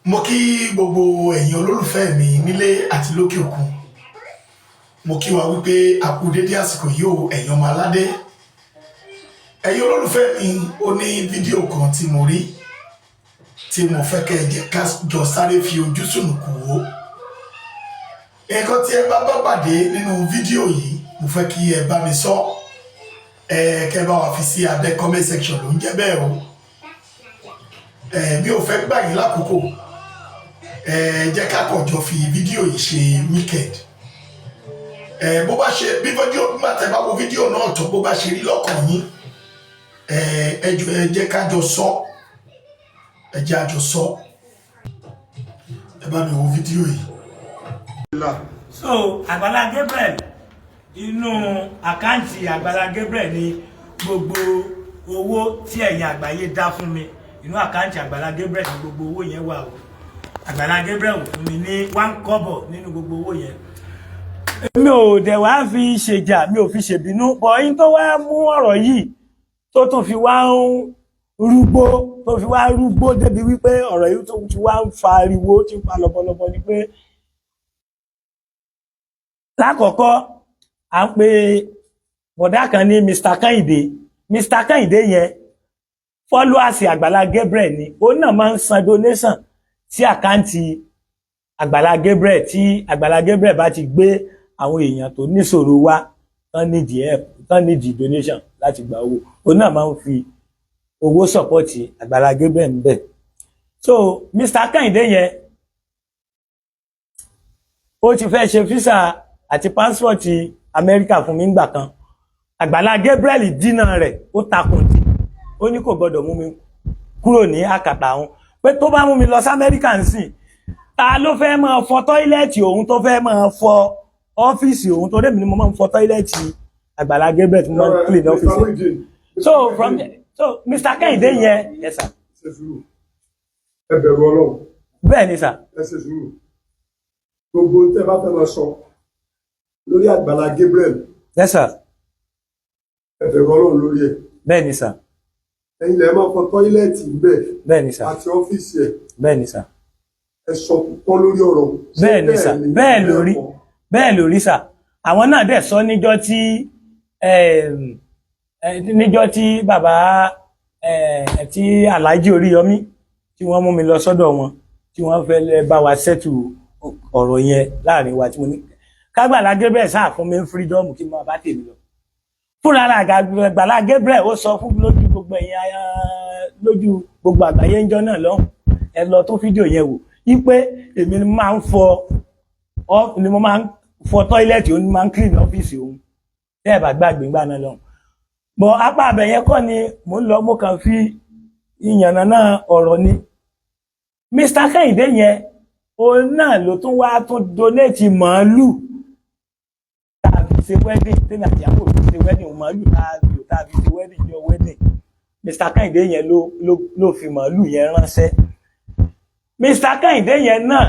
Mo kí gbogbo ẹ̀yin olólùfẹ́ mi nílé àti lókè òkun. Mo kí wa wípé a kú dédé àsìkò yìí o, ẹ̀yin ọmọ aládé. Ẹ̀yin olólùfẹ́ mi, ó ní fídíò kan tí mo rí tí mo fẹ́ kẹ́ ẹ jẹ́ ká jọ sáré fi ojú sùnùkùn wò. Nǹkan tí ẹ bá bá pàdé nínú fídíò yìí, mo fẹ́ kí ẹ bá mi sọ, ẹ kẹ́ bá wa fi sí abẹ́ comment section ló ń jẹ́ bẹ́ẹ̀ o. Ẹ mi ò fẹ́ gbà yín lákòókò. Ẹ jẹ́ ká kàn jọ fi fídíò yìí ṣe weekend. Ẹ bó bá ṣe bí fídíò, nígbà tẹ́ bá wo fídíò náà tó, bó bá ṣe rí lọ́kàn yín, ẹ ẹ jọ, ẹ jẹ́ ká jọ sọ, ẹ jẹ́ àjọ sọ. Ẹ bá mi wo fídíò yìí. So Àgbàlá Gabriel, inú account Àgbàlá Gabriel ni gbogbo owó tí ẹ̀yin àgbáyé dá fún mi. Inú account Àgbàlá Gabriel ni gbogbo owó yẹn wà o. Àgbàlá Gabriel ò fún mi ní one kọ́bọ̀ nínú gbogbo owó yẹn. Mi ò dẹ̀ wá fi ṣèjà, mi ò fi ṣèbínú bọ̀. Yín tó wá mú ọ̀rọ̀ yìí tó tún fi wá ń rúgbó, tó fi wá rúgbó débi wípé ọ̀rọ̀ yìí tó ti wá ń fa ariwo, tí ń fa lọ́bọ̀lọ́bọ̀, ni pé lákọ̀ọ́kọ́, à ń pe bọ̀dá kan ní Mr. Kẹ́hìndé. Mr. Kẹ́hìndé yẹn, followers Àgbàlá Gabriel ni. Òun náà máa ń san donation sí account Àgbàlá Gabriel. Tí Àgbàlá Gabriel bá ti gbé àwọn èèyàn tó níṣòro wá, tán nídìí help, tán nídìí donation láti gba owó, òun náà máa ń fi owó support Àgbàlá Gabriel ń bẹ̀. So Mr. Kẹ́hìndé yẹn, ó ti fẹ́ ṣe visa àti passport Amẹ́ríkà fún mi ńgbà kan. Àgbàlá Gabriel dínà rẹ̀, ó takùn tí ó ní kò gbọdọ̀ mú mi kúrò ní àkàtà òun, pé tó bá mú mi lọ sí Amẹ́ríkà ń sìn, ta ló fẹ́ máa fọ toilet òun, tó fẹ́ máa fọ ọ́fíìsì òun? Torí èmi ni mo máa ń fọ toilet Àgbàlá Gabriel, tí mo máa ń clean ọ́fíìsì. So from there, so Mr. Kẹ́hìndé yẹn, yes sir. Ṣe sùúrù, ẹ bẹ̀rù Ọlọ́run. Bẹ́ẹ̀ ni sir. Ẹ ṣe sùúrù. Gbogbo tẹ́ bá fẹ́ máa sọ lórí Àgbàlá Gabriel, Yes sir. ẹ bẹ̀rù Ọlọ́run lórí ẹ̀. Bẹ́ẹ̀ ni sir. Ẹ̀yin lẹ máa fọ toilet ńbẹ̀ Bẹ́ẹ̀ ni sir. àti ọ́fíìsì ẹ̀. Bẹ́ẹ̀ ni sir. Ẹ sọ tọ́ lórí ọ̀rọ̀. Ṣé Bẹ́ẹ̀ ni sir, bẹ́ẹ̀ lórí, bẹ́ẹ̀ lórí sir. Àwọn náà dẹ̀ sọ níjọ́ tí níjọ́ tí bàbá tí Alhaji Oríyọmí, tí wọ́n mú mi lọ sọ́dọ̀ wọn, tí wọ́n fẹ́ lẹ́ bá wa settle ọ̀rọ̀ yẹn láàrin wa, tí mo ní kágbàlá Gabriel sáà fún mi ní freedom kí n máa bá tèmi lọ fúnra rẹ̀. Àgbàlá Gabriel ó sọ fún lójú gbogbo ẹ̀yin, lójú gbogbo àgbáyé ńjọ́ náà lọ́hùn, ẹ lọ tó fídíò yẹn wò, wípé èmi ni máa ń fọ ọ ni mo máa ń fọ toilet òun, ni máa ń clean ọ́fíìsì òun, tẹ́ ẹ̀ bá gbàgbé ńgbà náà lọ́hùn. Bọ̀ apá abẹ yẹn kọ́ ni mò ń lọ. Mo kàn fi ìyànnà náà ọ̀rọ̀ ni. Mr. Kẹ́hìndé yẹn, òun náà ló tún wá tún donate màálù tá a fi ṣe wedding, tèmi àti ìyàwó mi ṣe wedding. Màálù tá a lò, tá a fi ṣe wedding ní wedding, Mr. Kẹ́hìndé yẹn ló fi màálù yẹn ránṣẹ́. Mr. Kẹ́hìndé yẹn náà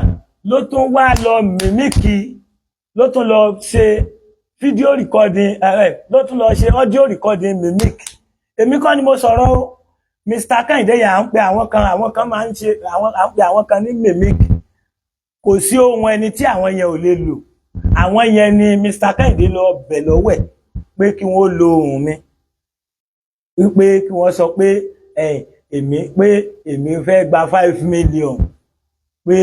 ló tún wá lọ mimic, ló tún lọ ṣe video recording, ló tún lọ ṣe audio recording mimic. Èmi kọ́ ni mo sọ̀rọ̀ o. Mr. Kẹ́hìndé yẹn, à ń pe àwọn kan, àwọn kan máa ń ṣe àwọn, à ń pe àwọn kan ní mimic. Kò sí ohun ẹni tí àwọn yẹn ò lè lò. Àwọn yẹn ni Mr. Kẹ́hìndé lọ bẹ̀ lọ́wẹ̀ pé kí wọ́n lo ohùn mi, wípé kí wọ́n sọ pé èmi, pé èmi fẹ́ gba 5 million, pé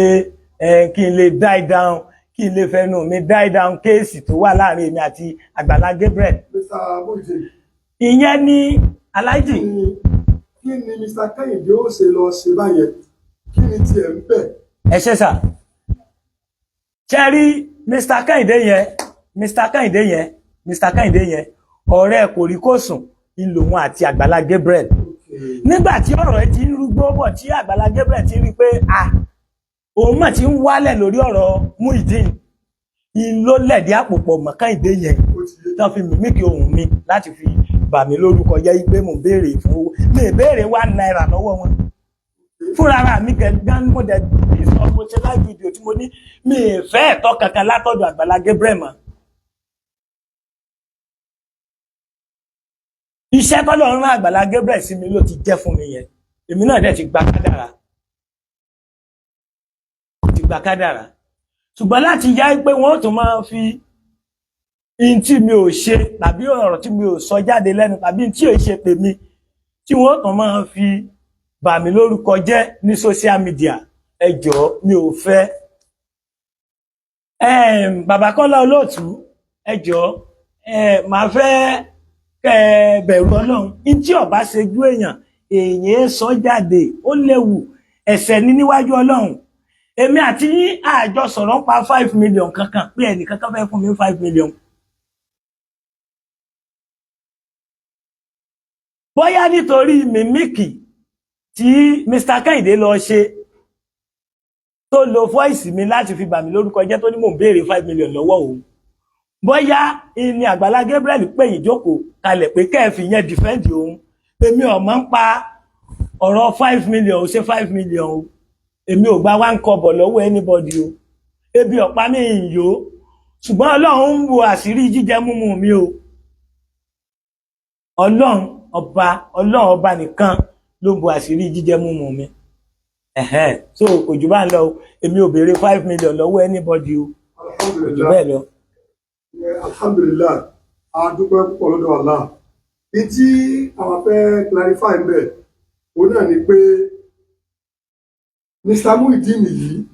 kí n lè die down, kí n lè fẹnu mi die down case tó wà láàrin èmi àti Àgbàlá Gabriel. Mr. Muyideen. Ìyẹn ní Aláàjì. Kí ni Mr. Kẹ́hìndé ó ṣe lọ ṣe báyẹn? Kí ni tiẹ̀ ń bẹ̀? Ẹ ṣé sir. Ṣe rí Mr. Kẹ́hìndé yẹn, Mr. Kẹ́hìndé yẹn, Mr. Kẹ́hìndé yẹn, ọ̀rẹ́ kòríkòsùn ń lòun àti Àgbàlá Gabriel. Nígbà tí ọ̀rọ̀ ẹ ti ń rúgbó bọ̀, tí Àgbàlá Gabriel ti rí pé à òun mà ti ń wálẹ̀ lórí ọ̀rọ̀ Muyideen, ń ló lẹ̀dí àpò pọ̀ mọ́ Kẹ́hìndé yẹn, tán fi mimic ohùn mi láti fi bà mí lórúkọ jẹ́, pé mò ń béèrè fún owó. Mi ì béèrè ₦1 lọ́wọ́ wọn fúnra ara mi gẹ̀gán. Mo dẹ̀ bí sọ, mo ṣe live video tí mo ní mi ì fẹ́ ẹ̀tọ́ kankan látọ̀dọ̀ Àgbàlá Gabriel mọ́. Iṣẹ́ tọ́lọ́run rán Àgbàlá Gabriel sí mi ló ti jẹ́ fún mi yẹn. Èmi náà dẹ̀ ti gba kádàrá. Gba kádàrá. Ṣùgbọ́n láti yá pé wọ́n ó tún máa fi in tí mi ò ṣe tàbí ọ̀rọ̀ tí mi ò sọ jáde lẹ́nu tàbí tí ò ṣe tèmi, tí wọ́n ó tún máa fi bà mí lórúkọ jẹ́ ní social media, ẹ jọ̀ọ́, mi ò fẹ́. Bàbá Kọ́lá Olóòtú, ẹ jọ̀ọ́, màá fẹ́ kẹ́ ẹ bẹ̀rù Ọlọ́run. Ní tí ó bá ṣojú èèyàn, èèyàn sọ jáde, ó léwu, ẹ̀ṣẹ̀ ní níwájú Ọlọ́run. Èmi àti yín àjọ sọ̀rọ̀ ń pa 5 million kankan pé ẹnìkan kan fẹ́ fún mi 5 million. Bóyá nítorí mimic tí Mr. Kẹ́hìndé lọ ṣe, tó lo voice mi láti fi bà mí lórúkọ jẹ́, tó ní mò ń béèrè 5 million lọ́wọ́ òun, bóyá ìní Àgbàlá Gabriel pè yín jókòó kalẹ̀ pé kẹ́ẹ̀fì yẹn defend òun. Èmi ò mọ̀ ń pa ọ̀rọ̀ 5 million. Ó ṣe 5 million o, èmi ò gba one kọ́bọ̀ lọ́wọ́ anybody o. Ebi ọ̀pá mi ń yó, ṣùgbọ́n Ọlọ́run ń wo àṣírí jíjẹ múmu mi o. Ọlọ́run ọba, Ọlọ́run ọba nìkan ló ń bo àṣírí jíjẹ múmu mi. Ẹ̀hẹ́n, so kò jù bá ń lọ o. Èmi ò béèrè 5 million lọ́wọ́ anybody o, kò jù Alhamdulillah. bẹ́ẹ̀ lọ. Alhamdulillah, a dúpẹ́ púpọ̀ lọ́dọ̀ Allah. Ní tí àwọn fẹ́ clarify ń bẹ̀, òun náà ni pé Mr. Muideen yìí,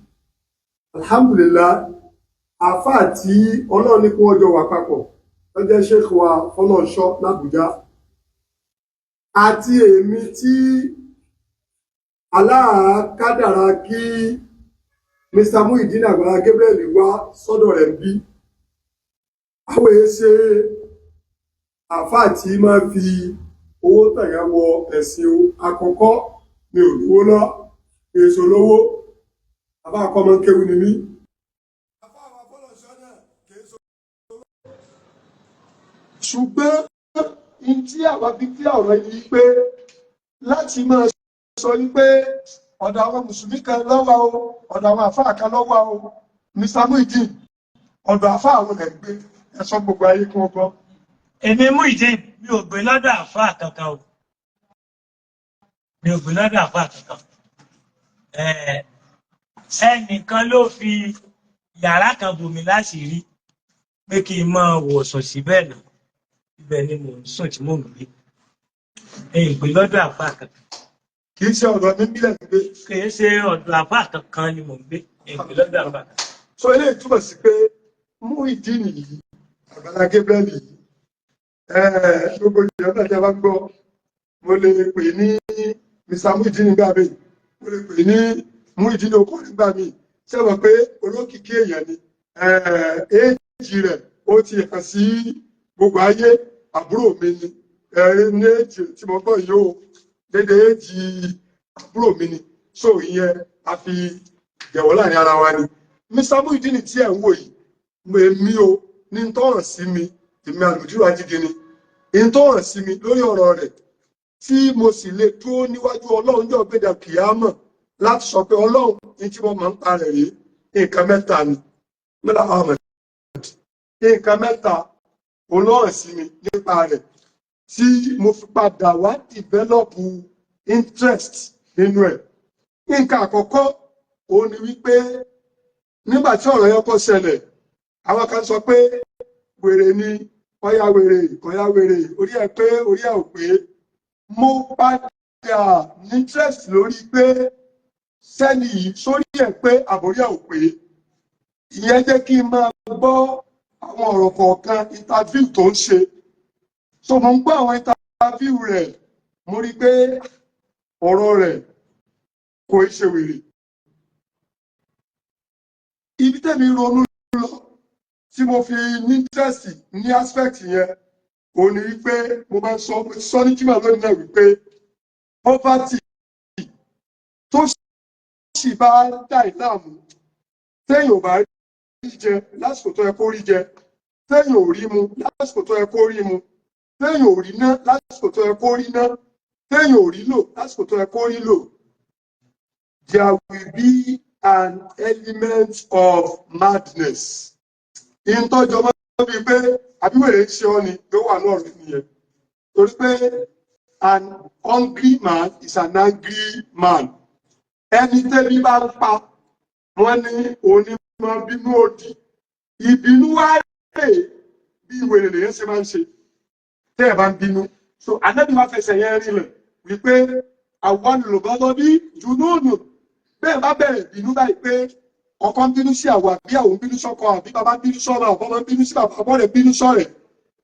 alhamdulillah, àáfàá tí Ọlọ́run ní kí wọ́n jọ wà papọ̀ lọ́jọ́, Sheikh wa Fọlọ́nṣọ́ l'Àbújá, àti èmi tí aláàkádàrá kí Mr. Muideen Àgbàlá Gabriel wá sọ́dọ̀ rẹ̀ ń bí, àwọn èé ṣe àáfàá tí máa fi owó tẹ̀yàn wọ ẹ̀sìn o. Àkọ́kọ́, mi ò lówó lọ, èso lówó, àbá àkọ́mọ kéwu ni mí. Àfáà wa Fọlọ́nṣọ́ náà kìí ṣe ṣùgbọ́n n tí àwa fi kí ọ̀rọ̀ yìí pé láti máa sọ wípé ọ̀dọ̀ àwọn mùsùlùmí kan lọ́wọ́ o, ọ̀dọ̀ àwọn àfáà kan lọ́wọ́ o. Mr. Muideen, ọ̀dọ̀ àfáà àwọn ẹ̀ gbé, ẹ sọ gbogbo ayé kí wọ́n gbọ́. Èmi Muideen, mi ò gbé lọ́dọ̀ àfáà kankan o, mi ò gbé lọ́dọ̀ àfáà kankan. Ẹnìkan ló fi yàrá kan bò mí láṣìírí pé kí n máa wọ̀sùn síbẹ̀ náà. Ibẹ̀ ni mò ń sùn tí mò ń gbé. Èyí gbé lọ́dọ̀ àfáà kankan. Kì í ṣe ọ̀dọ̀ mi bílẹ̀ gbé. Kì í ṣe ọ̀dọ̀ àfáà kankan ni mò ń gbé. Èyí gbé lọ́dọ̀ àfáà kankan. So eléyìí túmọ̀ sí pé Muideen yìí, Àgbàlá Gabriel yìí, gbogbo ìjọba náà tí a bá gbọ́, mo lè pè ní Mr. Muideen nígbà míì, mo lè pè ní Muideen okò nígbà míì. Ṣé wọ́n pé olókìkí èèyàn ni? Éèjì rẹ̀ ó ti hàn sí gbogbo ayé. Àbúrò mi ni. Ní éèjì tí mo gbọ́ yìí ó dédé éèjì àbúrò mi ni. So ìyẹn a fi jẹ̀wọ́ láàrin ara wa ni. Mr. Muideen tí ẹ̀ ń wò yìí, èmi o ní tó hàn sí mi, èmi àlùjúrò ajígini ní tó hàn sí mi lórí ọ̀rọ̀ rẹ̀, tí mo sì lè dúró níwájú Ọlọ́run jọ gbéra kìámọ̀ láti sọ pé Ọlọ́run ní tí mo máa ń pa rẹ̀ rí, nǹkan mẹ́ta ni. Mẹ́ta Ahmed, nǹkan mẹ́ta olóhàn sí mi nípa rẹ̀ tí mo fi padà wá develop interest nínú ẹ̀. Nǹkan àkọ́kọ́ òun ni wípé nígbà tí ọ̀rọ̀ yẹn kọ́ ṣẹlẹ̀, àwọn kan sọ pé wèrè ni, kọ́yá wèrè, kọ́yá wèrè, orí ẹ̀ pé, orí ẹ̀ ò pé. Mo padà ní interest lórí pé sẹ́ni yìí sórí ẹ̀ pé àbórí ẹ̀ ò pé. Ìyẹn jẹ́ kí n máa gbọ́ àwọn ọ̀rọ̀ kọ̀ọ̀kan, interview tó ń ṣe. So mo ń gbọ́ àwọn interview rẹ̀, mo rí i pé ọ̀rọ̀ rẹ̀ kò í ṣe wèrè. Ibi tẹ́mi ronú lọ tí mo fi ní interest ní aspect yẹn, òun ni wípé mo máa ń sọ, mo ti sọ ní jimá lónìí náà, wípé poverty tó sì bá dà ìlàmú, téèyàn ò bá rí jẹ lásìkò tó yẹ kó rí jẹ, téèyàn ò rí mu lásìkò tó yẹ kó rí mu, téèyàn ò rí ná lásìkò tó yẹ kó rí ná, téèyàn ò rí lò lásìkò tó yẹ kó rí lò, there will be an element of madness. Ìtọ́jọ́ mọ́ bíi pé àbíwèrè ń ṣe ọ́ ni ló wà ní ọ̀rọ̀ nìyẹn, torí pé an hungry man is an angry man. Ẹni tẹ́bí bá ń pa Wọ́n ní onímọ̀ bínú òdì. Ìbínú wá rè bí wèrè lèyàn ṣe máa ń ṣe tẹ́ ẹ̀ bá ń bínú. So Ànábì wá fẹsẹ̀ yẹn rinlẹ̀ wípé àwọn olùgbọ́dọ̀ bí junúnù bẹ́ẹ̀ bá bẹ̀rẹ̀ bínú báyìí pé ọkọ ń bínú sí àwọn, àbí àwọn ń bínú sọ́kọ, àbí bàbá ń bínú sọ́mọ, àbọ́mọ ń bínú sí bàbá, àbọ́ rẹ̀ bínú sọ́rẹ̀,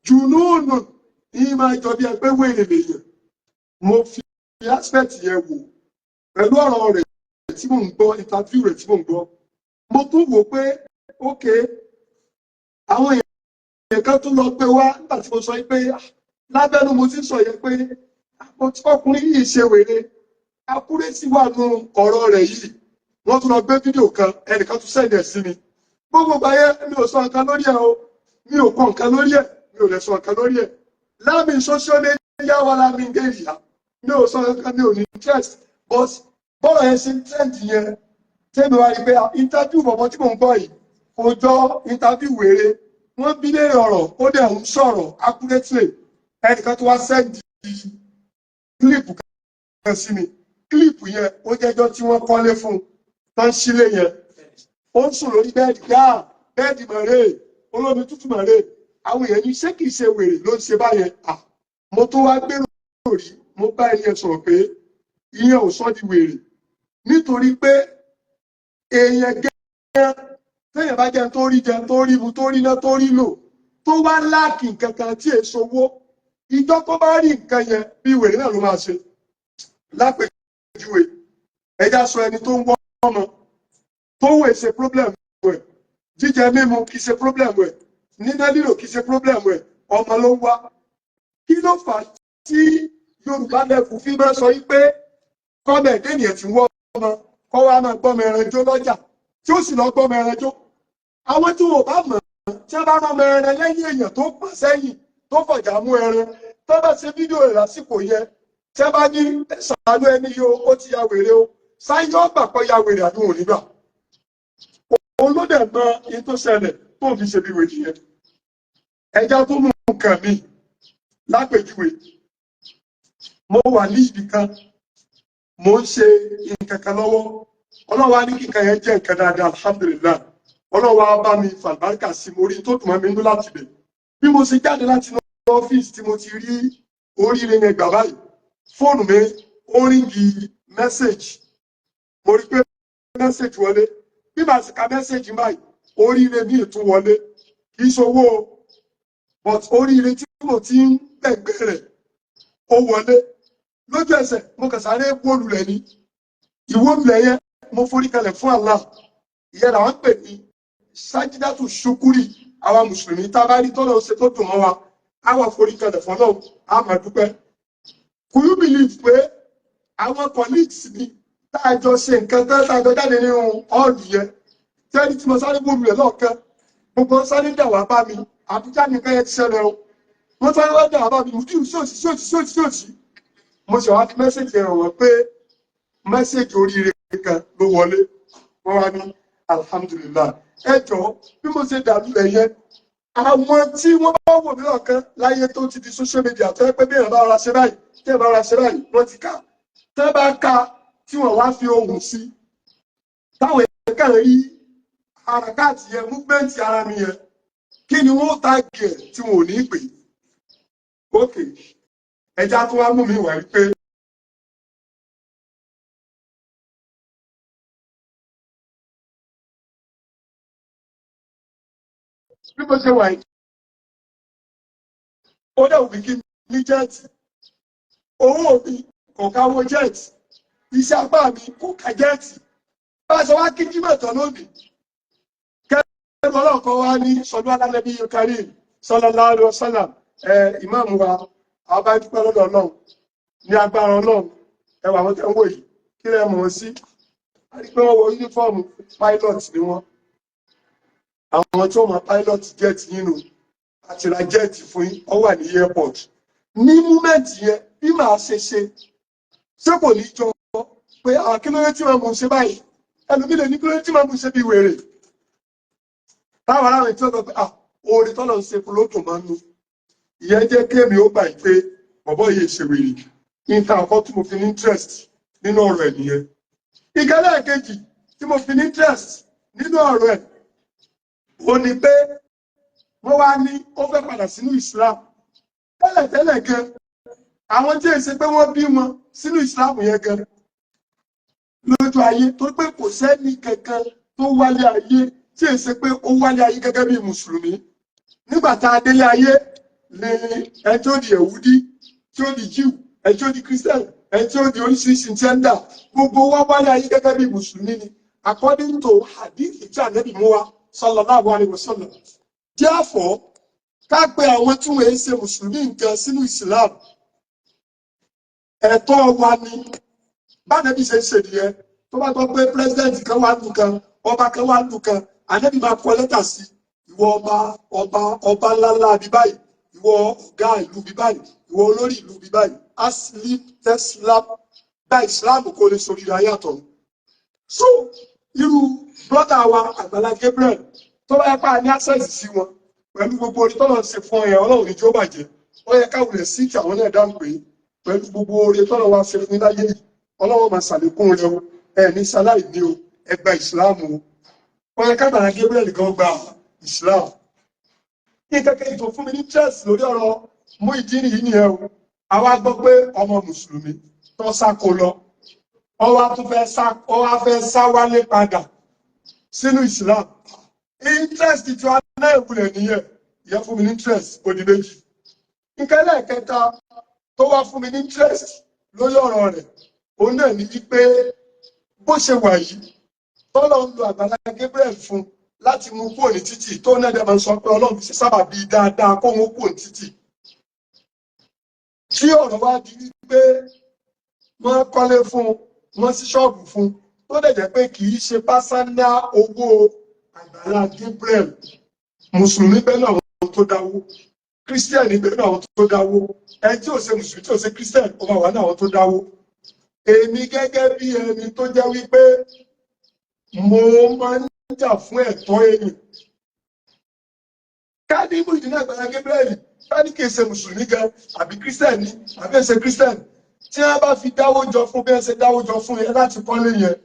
junúnù ní máa jọ bí ẹgbẹ́ wèrè lèyàn. Mo fi aspect yẹn wò pẹ̀lú ọ̀rọ̀ rẹ̀ tí mò ń gbọ́, interview rẹ̀ tí mò ń gbọ́. Mo tún wò pé ok, àwọn èèyàn kan tún lọ gbé wá nígbà tí mo sọ pé lábẹ́nu mo ti ń sọ yẹn pé ọkùnrin yìí ṣe wèrè, accuracy wà nù ọ̀rọ̀ rẹ̀ yìí. Wọ́n tún lọ gbé fídíò kan, ẹnìkan tún send ẹ̀ sí mi. Gbogbo ìgbà yẹn, mi ò sọ nǹkan lórí ẹ̀ o, mi ò kọ nǹkan lórí ẹ̀, mi ò lè sọ nǹkan lórí ẹ̀ láàmì social media wà láàmì gẹ̀rìyà. Mi ò sọ nǹkan, mi ò ní interest, but bọ́ọ̀rọ̀ yẹn ṣe ń trend yẹn, tẹ́mi wá rí pé interview bọ̀bọ̀ tí mò ń gbọ́ yìí kò jọ interview wèrè. Wọ́n bí léèrè ọ̀rọ̀, ó dẹ̀ ń sọ̀rọ̀ accurately. Ẹnìkan tó wá send clip kan sí mi. Clip yẹn, ó jẹ́jọ́ tí wọ́n kọ́lé fún un tó ń sílé yẹn, ó ń sùn lórí bẹ́ẹ̀dì yá, bẹ́ẹ̀dì mọ̀rẹ́ olómi tútù mọ̀rẹ́. Àwọn èèyàn ní ṣé kìí ṣe wèrè ló ń ṣe báyẹn? À, mo tó wá gbèrò rí, mo bá ẹni yẹn sọ̀rọ̀ pé ìyẹn ò sọ di wèrè, nítorí pé èèyàn gẹ́gẹ́ téèyàn bá jẹun tó rí jẹun, tó rí mu, tó rí ná, tó rí lò, tó wá lack nǹkan kan tí èso owó, ìjọ tó bá rí nǹkan yẹn, bí wèrè náà ló máa ṣe. Lápèjúwe, ẹja sọ ẹni tó ń wọ́ ọmọ tó wò ṣe problem ẹ̀, jíjẹ mímu kì í ṣe problem ẹ̀, níná lílò kì í ṣe problem ẹ̀, ọmọ ló ń wá. Kí ló fà á tí Yorùbá lẹ́kùn fi máa sọ yí pé kọ́mẹ̀ ènìyàn ti wọ́ ọmọ kọ́ wa máa gbọ́mọ ẹran jó lọ́jà, tí ó sì lọ gbọ́mọ ẹran jó? Àwọn tí wọn ò bá mọ̀, tí wọ́n bá rán ọmọ ẹran lẹ́yìn èèyàn tó pọ̀ sẹ́yìn tó fọ̀jà mú ẹran, tó bá ṣe fídíò rẹ̀ lásìkò yẹn, tí wọ́n bá ní ṣàánú ẹni yìí o, ó ti ya wèrè o, sáyé ọgbà kọ́ ya wèrè àbí wọn ò ní gbà? Òun ló dẹ̀ mọ ihun tó ṣẹlẹ̀ tó fi ṣe bí wèrè yẹn. Ẹja tó mú nǹkan mi lápèjúwe. Mo wà ní ibì kan, mo ń ṣe nǹkan kan lọ́wọ́. Ọlọ́wà ní kíkan yẹn jẹ́ nǹkan dáadáa, alhamdulillah. Ọlọ́wà bá mi fàlùbáríkà sí, mo rí tó dùn mọ́ mi nínú láti bẹ̀. Bí mo ṣe jáde láti inú ọ́fíìsì tí mo ti rí oríire yẹn gbà báyìí, fóònù mi ó ring, message. Mo rí pé message wọlé. Bí màá sì ka message báyìí, oríire mi tún wọlé. Kì í ṣowó, but oríire tí mo ti ń gbẹ̀gbẹ̀ rẹ̀, ó wọlé lójú ẹsẹ̀. Mo kàn sáré wólulẹ̀ ní ìwólulẹ̀ yẹn, mo forí kalẹ̀ fún Allah. Ìyẹn làwọn ń pè ní sájídátù ṣukúrì. Àwa mùsùlùmí, tá a bá rí tọ́lọ̀ ṣe tó dùn mọ́ wa, á wà forí kalẹ̀ fọlọ́run, á máa dúpẹ́. Could you believe pé àwọn colleagues mi tá a jọ ṣe nǹkan tán, tá a jọ jáde nínú hall yẹn, tẹ́lí tí mo sáré wólulẹ̀ lọ́ọ̀kan, gbogbo wọn sáré dà wá bá mi. Àbújá nìkan yẹn ti ṣẹlẹ̀ o. Wọ́n sáré wá dà wá bá mi, mùdíù, ṣóòṣì, ṣóòṣì, ṣóòṣì, ṣóòṣì. Mo ṣe wá fi message ràn wọ́n pé message oríire kan ló wọlé. Wọ́n wá ní alhamdulillah. Ẹ jọ, bí mo ṣe dàlúlẹ̀ yẹn, àwọn tí wọ́n bá wò mí lọ́ọ̀kan láyé tó ti di social media, tó yẹ pé bí èèyàn bá ra ṣe báyìí, tí èèyàn bá ra ṣe báyìí, wọ́n ti ká tẹ́ bá ká tí wọ́n wá fi ohùn sí, táwọn èèyàn kàn rí àràkáàtì yẹn, movement ara mi yẹn, kí ni wọ́n tag ẹ̀ tí wọn ò ní pè? Ok, ẹja tó wá mú mi wá wípé bí mo ṣe wà yìí, ó dẹ̀ wù mí kí n ní jet. Owó mi kò káwó jet, iṣẹ́ apá mi kò ká jet. Bá a ṣe wá kí jímọ̀ tán lónìí, kẹ́rù ọlọ́ọ̀kan wá ní sọdún alánẹ́bí karim sallallahu alaihi wasallam. Ẹ ìmáàmù wa, àwọn bá dúpẹ́ lọ́dọ̀ Ọlọ́run ní agbára Ọlọ́run. Ẹwà àwọn tẹ́ ń wò yìí, kí lẹ́ mọ̀ wọ́n sí? A rí pé wọ́n wọ uniform, pilot ni wọ́n. Àwọn tí wọ́n máa pilot jet yín nù, àti ra jet fún yín, ó wà ní airport. Ní moment yẹn, bí màá ṣe ṣe, ṣé kò ní jọ pé àwọn kí ló dé tí màá mú ṣe báyìí? Ẹlòmí lè ní kí ló dé tí màá mú ṣe bí wèrè? Táwọn aráàlú tí wọ́n sọ pé ah, oore tọ́lọ̀ ń ṣe fún ló dùn máa ń nu. Ìyẹn jẹ́ kémi ó gbà pé bọ̀bọ́ yìí ṣe wèrè. Nǹkan àkọ́ tí mo fi ní interest nínú ọ̀rọ̀ ẹ̀ nìyẹn. Ìkẹlẹ́ kejì, tí mo fi ní interest nínú ọ̀rọ̀ ẹ̀, ó ní pé wọ́n wá ní ó fẹ́ padà sínú Islam. Tẹ́lẹ̀tẹ́lẹ̀ gan, àwọn tí èsì pé wọ́n bí wọn sínú Islam yẹn gan lójú ayé, torí pé kò sẹ́ni kankan tó wálé ayé tí èsì pé ó wálé ayé gẹ́gẹ́ bí mùsùlùmí. Nígbà tá a délé ayé ni ẹni tí ó di Yẹ̀wúdí, tí ó di Jíù, ẹni tí ó di Christian, ẹni tí ó di oríṣiríṣi gender, gbogbo wa wálé ayé gẹ́gẹ́ bí mùsùlùmí ni, according to hadith tí Ànábì mú wa, sallallahu alayhi wa sallam. Therefore, ká pe àwọn tí wọ́n ń ṣe mùsùlùmí nǹkan sínú Islam, ẹ̀tọ́ wa ni. Bánàbí ṣe ń ṣe nìyẹn. Tó bá gbọ́ pé president kan wà lù kan, ọba kan wà lù kan, Ànábì máa kọ lẹ́tà sí ìwọ ọba, ọba ńláńlá bí báyìí, ìwọ ọ̀gá ìlú bí báyìí, ìwọ olórí ìlú bí báyìí, aslim teslam, gba Islam kó lè sórí ayé àtọ̀. So irú brother wa Àgbàlá Gabriel, tó bá yẹ pé a ní access sí wọn, pẹ̀lú gbogbo orí tọ́lọ̀ ń ṣe fún ẹ, Ọlọ́run ní tí ó bàjẹ́. Ó yẹ káwọn lè sí àwọn náà dáhùn pé pẹ̀lú gbogbo orí tọ́lọ̀ wá ṣe fún láyé yìí, Ọlọ́run máa ṣàlékún rẹ o, ẹ ní sáláì ní o, ẹ gba ìsìláàmù o. Ó yẹ kágbàlá Gabriel gan gba ìsìláàmù. Kí kẹ́kẹ́ tó fún mi ní interest lórí ọ̀rọ̀ Muyideen yìí nìyẹn o. Àwa gbọ́ pé ọmọ mùsùlùmí tó sáko lọ, ó wá tún fẹ́ sá, ó wá fẹ́ sá wálé padà sínú Islam. Interest tí wàá náà ìwúlẹ̀ nìyẹn. Ìyẹn fún mi ní interest, ó di méjì. Nǹkan ẹlẹ́ẹ̀kẹta tó wá fún mi ní interest lórí ọ̀rọ̀ rẹ̀, òun náà ní wípé bó ṣe wà yìí, tọ́lọ̀ ń lo Àgbàlá Gabriel fún láti mú kúrò ní títì, tó náà dẹ̀ máa ń sọ pé Ọlọ́run fi ṣe sábà bíi dáadáa kó wọn kúrò ní títì, tí ọ̀rọ̀ wá di wípé wọ́n kọ́lé fún, wọ́n sí ṣọ́ọ̀bù fún, tó dẹ̀ jẹ́ pé kì í ṣe personal owó Àgbàlá Gabriel. Mùsùlùmí bẹ́ẹ̀ náà àwọn tó dáwó, Kírísítẹ́nì bẹ́ẹ̀ náà àwọn tó dáwó, ẹni tí ò ṣe mùsùlùmí, tí ò ṣe kírísítẹ́nì, ó máa wà ní àwọn tó dáwó. Èmi gẹ́gẹ́ bí ẹni tó jẹ́ wípé mo máa ń jà fún ẹ̀tọ́ èèyàn, ká ní Muyideen Àgbàlá Gabriel, ká ní kì í ṣe mùsùlùmí gan àbí kírísítẹ́nì àbí ṣe kírísítẹ́nì, tí wọ́n bá fi dáwó jọ fún bí wọ́n ṣe dáwó jọ fún yẹn láti kọ́lé yẹn,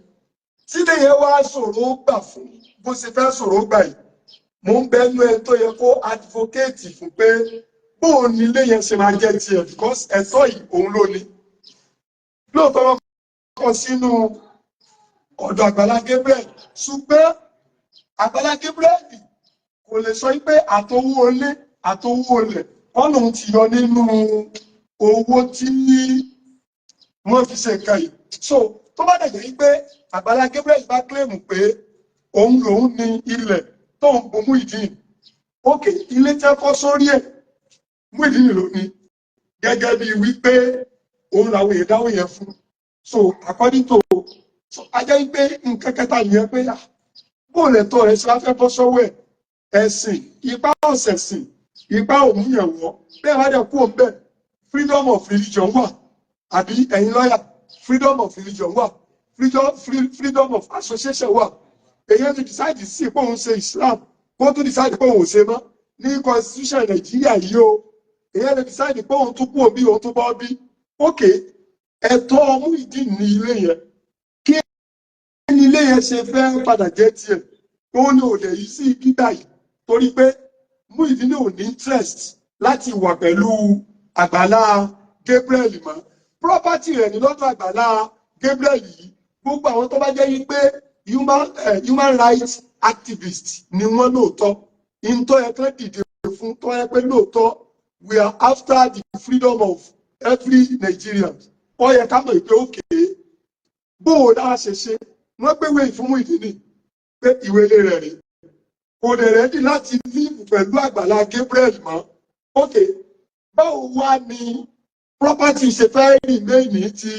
tí lè yẹn wá ṣòro gbà fún bó ṣe fẹ́ ṣòro gbà yìí, mò ń bẹnu ẹ tó yẹ kó advocate fún pé bóun ní ilé yẹn ṣe máa jẹ́ tiẹ̀, because ẹ̀tọ́ yìí òun ló ní. Lóòótọ́, wọn kọ sínú ọ̀dọ̀ Àgbàlá Gabriel, ṣùgbọ́n Àgbàlá Gabriel kò lè sọ pé àtowó olé àtowó olè wọ́n lòun ti yọ nínú owó tí wọ́n fi ṣe nǹkan yìí. So tó bá dẹ̀ jẹ́ pé Àgbàlá Gabriel bá claim pé òun lòun ní ilẹ̀ tó ń bo Muyideen, ókè, ilé tí wọ́n kọ́ sórí ẹ̀, Muyideen ló ní, gẹ́gẹ́ bí wípé òun làwọn èèyàn dáwọ́ yẹn fún. So according to, so a jẹ́ wípé nǹkan kẹta yẹn pé bóòlù ẹ̀tọ́ rẹ̀ ṣe wá fẹ́ bọ́ sọ́wọ́ ẹ̀. Ẹ̀sìn ipá ọ̀sẹ̀sìn ipá òmùyẹ̀wọ̀ bẹ́ẹ̀ wá dẹ̀ kú òun bẹ́ẹ̀. Freedom of religion wà, àbí ẹ̀yin lọ́yà? Freedom of religion wà, freedom of association wà. Èyàn ti decide sí pé òun ṣe Islam, kó tún decide pé òun ò ṣe mọ́. Ní constitution Nàìjíríà yìí o, èyàn lè decide pé òun tún kú òbí, òun tún bọ́ bí. Ok, ẹ̀tọ́ Muyideen ní ilé yẹn, kí ní ilé yẹn ṣe fẹ́ padà jẹ́ tiẹ̀? Òun ni òde yìí sí gbígbà yìí, torí pé Muyideen ò ní interest láti wà pẹ̀lú Àgbàlá Gabriel mọ́. Property rẹ̀ ní lọ́dọ̀ Àgbàlá Gabriel yìí. Gbogbo àwọn tó bá jẹ́ yí pé human rights activist ni wọ́n lóòótọ́, ìntọ́ ẹ kán dìde fún, tó yẹ pé lóòótọ́ we are after the freedom of every Nigerian, ó yẹ ká mọ̀ pé òkè bóò dáa ṣe ṣe wọ́n gbéwé ìfún Muyideen pé ìwé ilé rẹ̀ rèé, kò dẹ̀ ready láti live pẹ̀lú Àgbàlá Gabriel mọ́. Ok, báwo wá ni property ṣe fẹ́ remain ní ti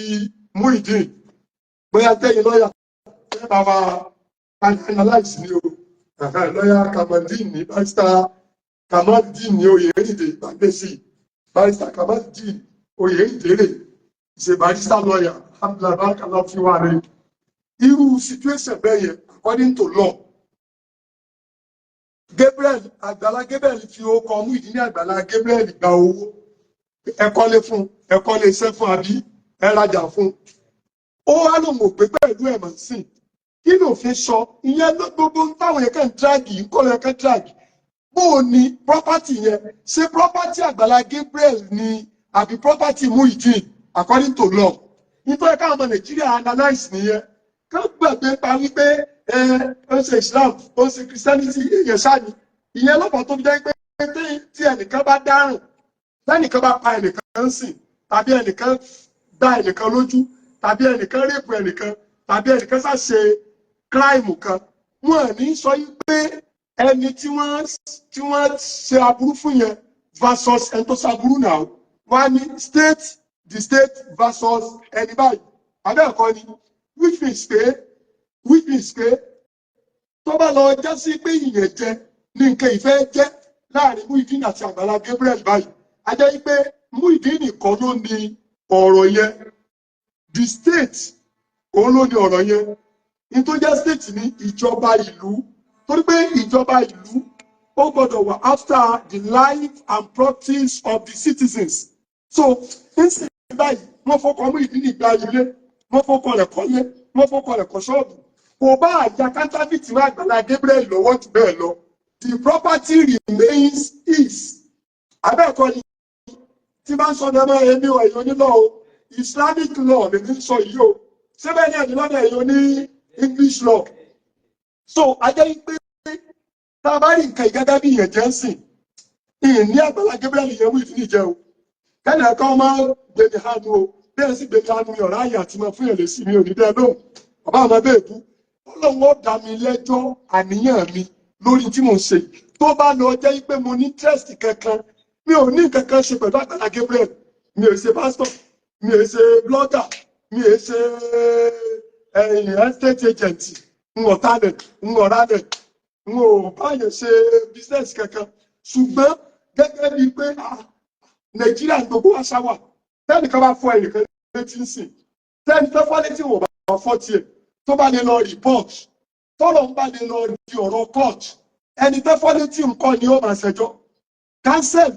Muyideen? Bóyá tẹ́yìn lọ́yà ẹ bá wa analyse ní o. Lọ́yà Kamaldeen ní, Barrister Kamaldeen ní Oyèrìndé Gbàgbèsì, Barrister Kamaldeen Oyèrìndé rè ṣe barrister lawyer, alhamdulilayi, barakallahu fi wà rè. Irú situation bẹ́ẹ̀ yẹn, according to law, Gabriel, Àgbàlá Gabriel fi orúkọ Muyideen ní Àgbàlá Gabriel gba owó, ẹ kọ́lé fún, ẹ kọ́lé iṣẹ́ fún, àbí ẹ rajà fún, ó wá lòun ò pé pẹ̀lú ẹ̀mọ̀ sí. Kí Kí lòfin sọ? Ìyẹn ló gbogbo táwọn yẹn kàn drag yìí kọ́ ló yẹn kàn drag. Bó o ní property yẹn, ṣé property Àgbàlá Gabriel ni àbí property Muyideen according to law? Nítorí káwọn ọmọ Nàìjíríà analyse nìyẹn. Ká gbàgbé pa wípé ẹ ó ń ṣe Islam, ó ń ṣe Christianity, èèyàn ṣáà ni. Ìyẹn lọ́pọ̀ tó fi jẹ́ pé tí ẹnìkan bá dárùn, tẹ́nìkan bá pa ẹnìkan ń sìn, tàbí ẹnìkan gbá ẹnìkan lójú, tàbí ẹnìkan rape ẹnìkan, tàbí ẹnìkan ṣàṣe crime kan, wọn ní sọ yí pé ẹni tí wọ́n ṣe aburú fún yẹn versus ẹni tó ṣaburú náà. Wọ́n á ní state, the state versus ẹni báyìí, abẹ́ẹ̀kọ́ ni? Which means pé tó bá lọ já sí pé ìyẹn jẹ ní nǹkan ìfẹ́ jẹ́ láàrin Muyideen àti Àgbàlá Gabriel báyìí, a jẹ́ pé Muyideen nìkan ló ní ọ̀rọ̀ yẹn, the state òun ló ní ọ̀rọ̀ yẹn. Ní tó jẹ́ state ní ìjọba ìlú, torí pé ìjọba ìlú ó gbọ́dọ̀ wà after the life and properties of the citizens. So nísìnyí báyìí, wọ́n fọkọ Muyideen gba ilé, wọ́n fọkọ rẹ̀ kọ́lé, wọ́n fọkọ rẹ̀ kọ́ ṣọ́ọ̀bù. Kò bá àjà counterfeit wá Àgbàlá Gabriel lọ́wọ́ jù bẹ́ẹ̀ lọ, the property remains his. Abẹ́ẹ̀kọ́ ni? Tí bá ń sọ ní ọmọ ẹ̀mí ọ̀ ẹ̀yọ́ onílọ́ o, Islamic law lè ní sọ yìí o. Síbẹ̀ ní ẹ̀yìn lọ́dọ̀ ẹ̀yọ́ ní English law? So ajẹ́ pé tá a bá rí nǹkan ìgẹ́gẹ́ bí ìyẹn jẹ́ ń sìn ìyìn ní Àgbàlá Gabriel yẹn wí fún ìjẹ o, kẹ́nì ẹ̀kọ́ máa gbèmí hánu o, bẹ́ẹ̀ sì gbèmí hánu mi ọ̀rá àyè àti máa fún yẹn lè sí mi ò ní dẹ́ lóhùn. Bàbá àmọ́ bẹ́ẹ̀ bú Ọlọ́run, ó dá mi lẹ́jọ́ àníyàn mi lórí tí mò ń ṣe. Tó bá lọ jẹ́ pé mo ní interest kankan, mi ò ní nǹkan kan ṣe pẹ̀lú Àgbàlá Gabriel. Mi ò ṣe pastor, mi ò ṣe blogger, mi ò ṣe ẹ̀yìn estate agent, n ò talẹ̀, n ò ralẹ̀, n ò báyọ̀ ṣe business kankan. Ṣùgbọ́n gẹ́gẹ́ bíi pé Nàìjíríà gbogbo wa ṣá wà, tẹ́nìkan bá fọ́ ẹnìkan létí ń sìn, tẹ́ni tó fọ́ létí wò bá fọ́ tiẹ̀, tó bá lè lọ report, tọ́rọ̀ ń bá lè lọ di ọ̀rọ̀ court, ẹni tó fọ́ létí nǹkan ni ó máa ṣẹjọ́. Counsel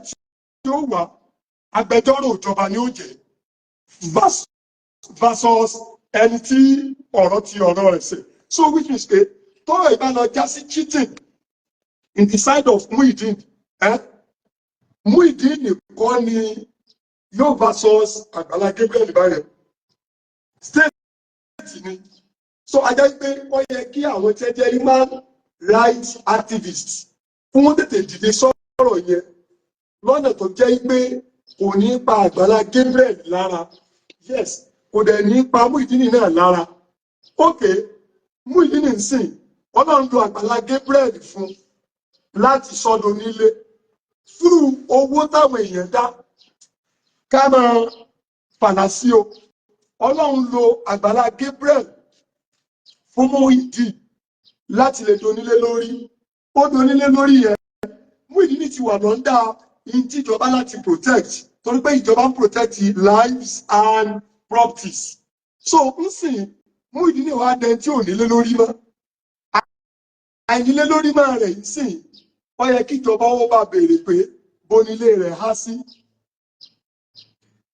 tí ó wà, agbẹjọ́rò ìjọba ni ó jẹ́ versus ẹni tí ọ̀rọ̀ ti ọ̀rọ̀ rẹ̀ ṣe. So which means pé tọ́rọ̀ ìbá lọ já sí cheating in the side of Muyideen, eh? Muyideen nìkan ni yóò versus Àgbàlá Gabriel báyẹn, state ni. So ajá pé ó yẹ kí àwọn tí ẹ jẹ́ human rights activists fún wọn tètè dìde sọ̀rọ̀ yẹn lọ́nà tó jẹ́ pé kò ní pa Àgbàlá Gabriel lára, yes, kò dẹ̀ ní pa Muyideen náà lára. Ok, Muyideen ń sìn, Ọlọ́run lo Àgbàlá Gabriel fún láti sọ́dọ̀ nílé through owó táwọn èèyàn dá. Ká máa fàlà sí o. Ọlọ́run lo Àgbàlá Gabriel fún Muyideen láti lè donílé lórí. Ó donílé lórí yẹn, Muyideen ti wà lọ́ndà ìtìjọba láti protect, torí pé ìjọba ń protect lives and properties. So ń sìn, Muyideen wá dẹni tí ò nílé lórí mọ́. Àìnílé lórí máa rẹ̀ yìí sìn, ó yẹ kí ìjọba ó bá béèrè pé bonílé rẹ̀ há sí.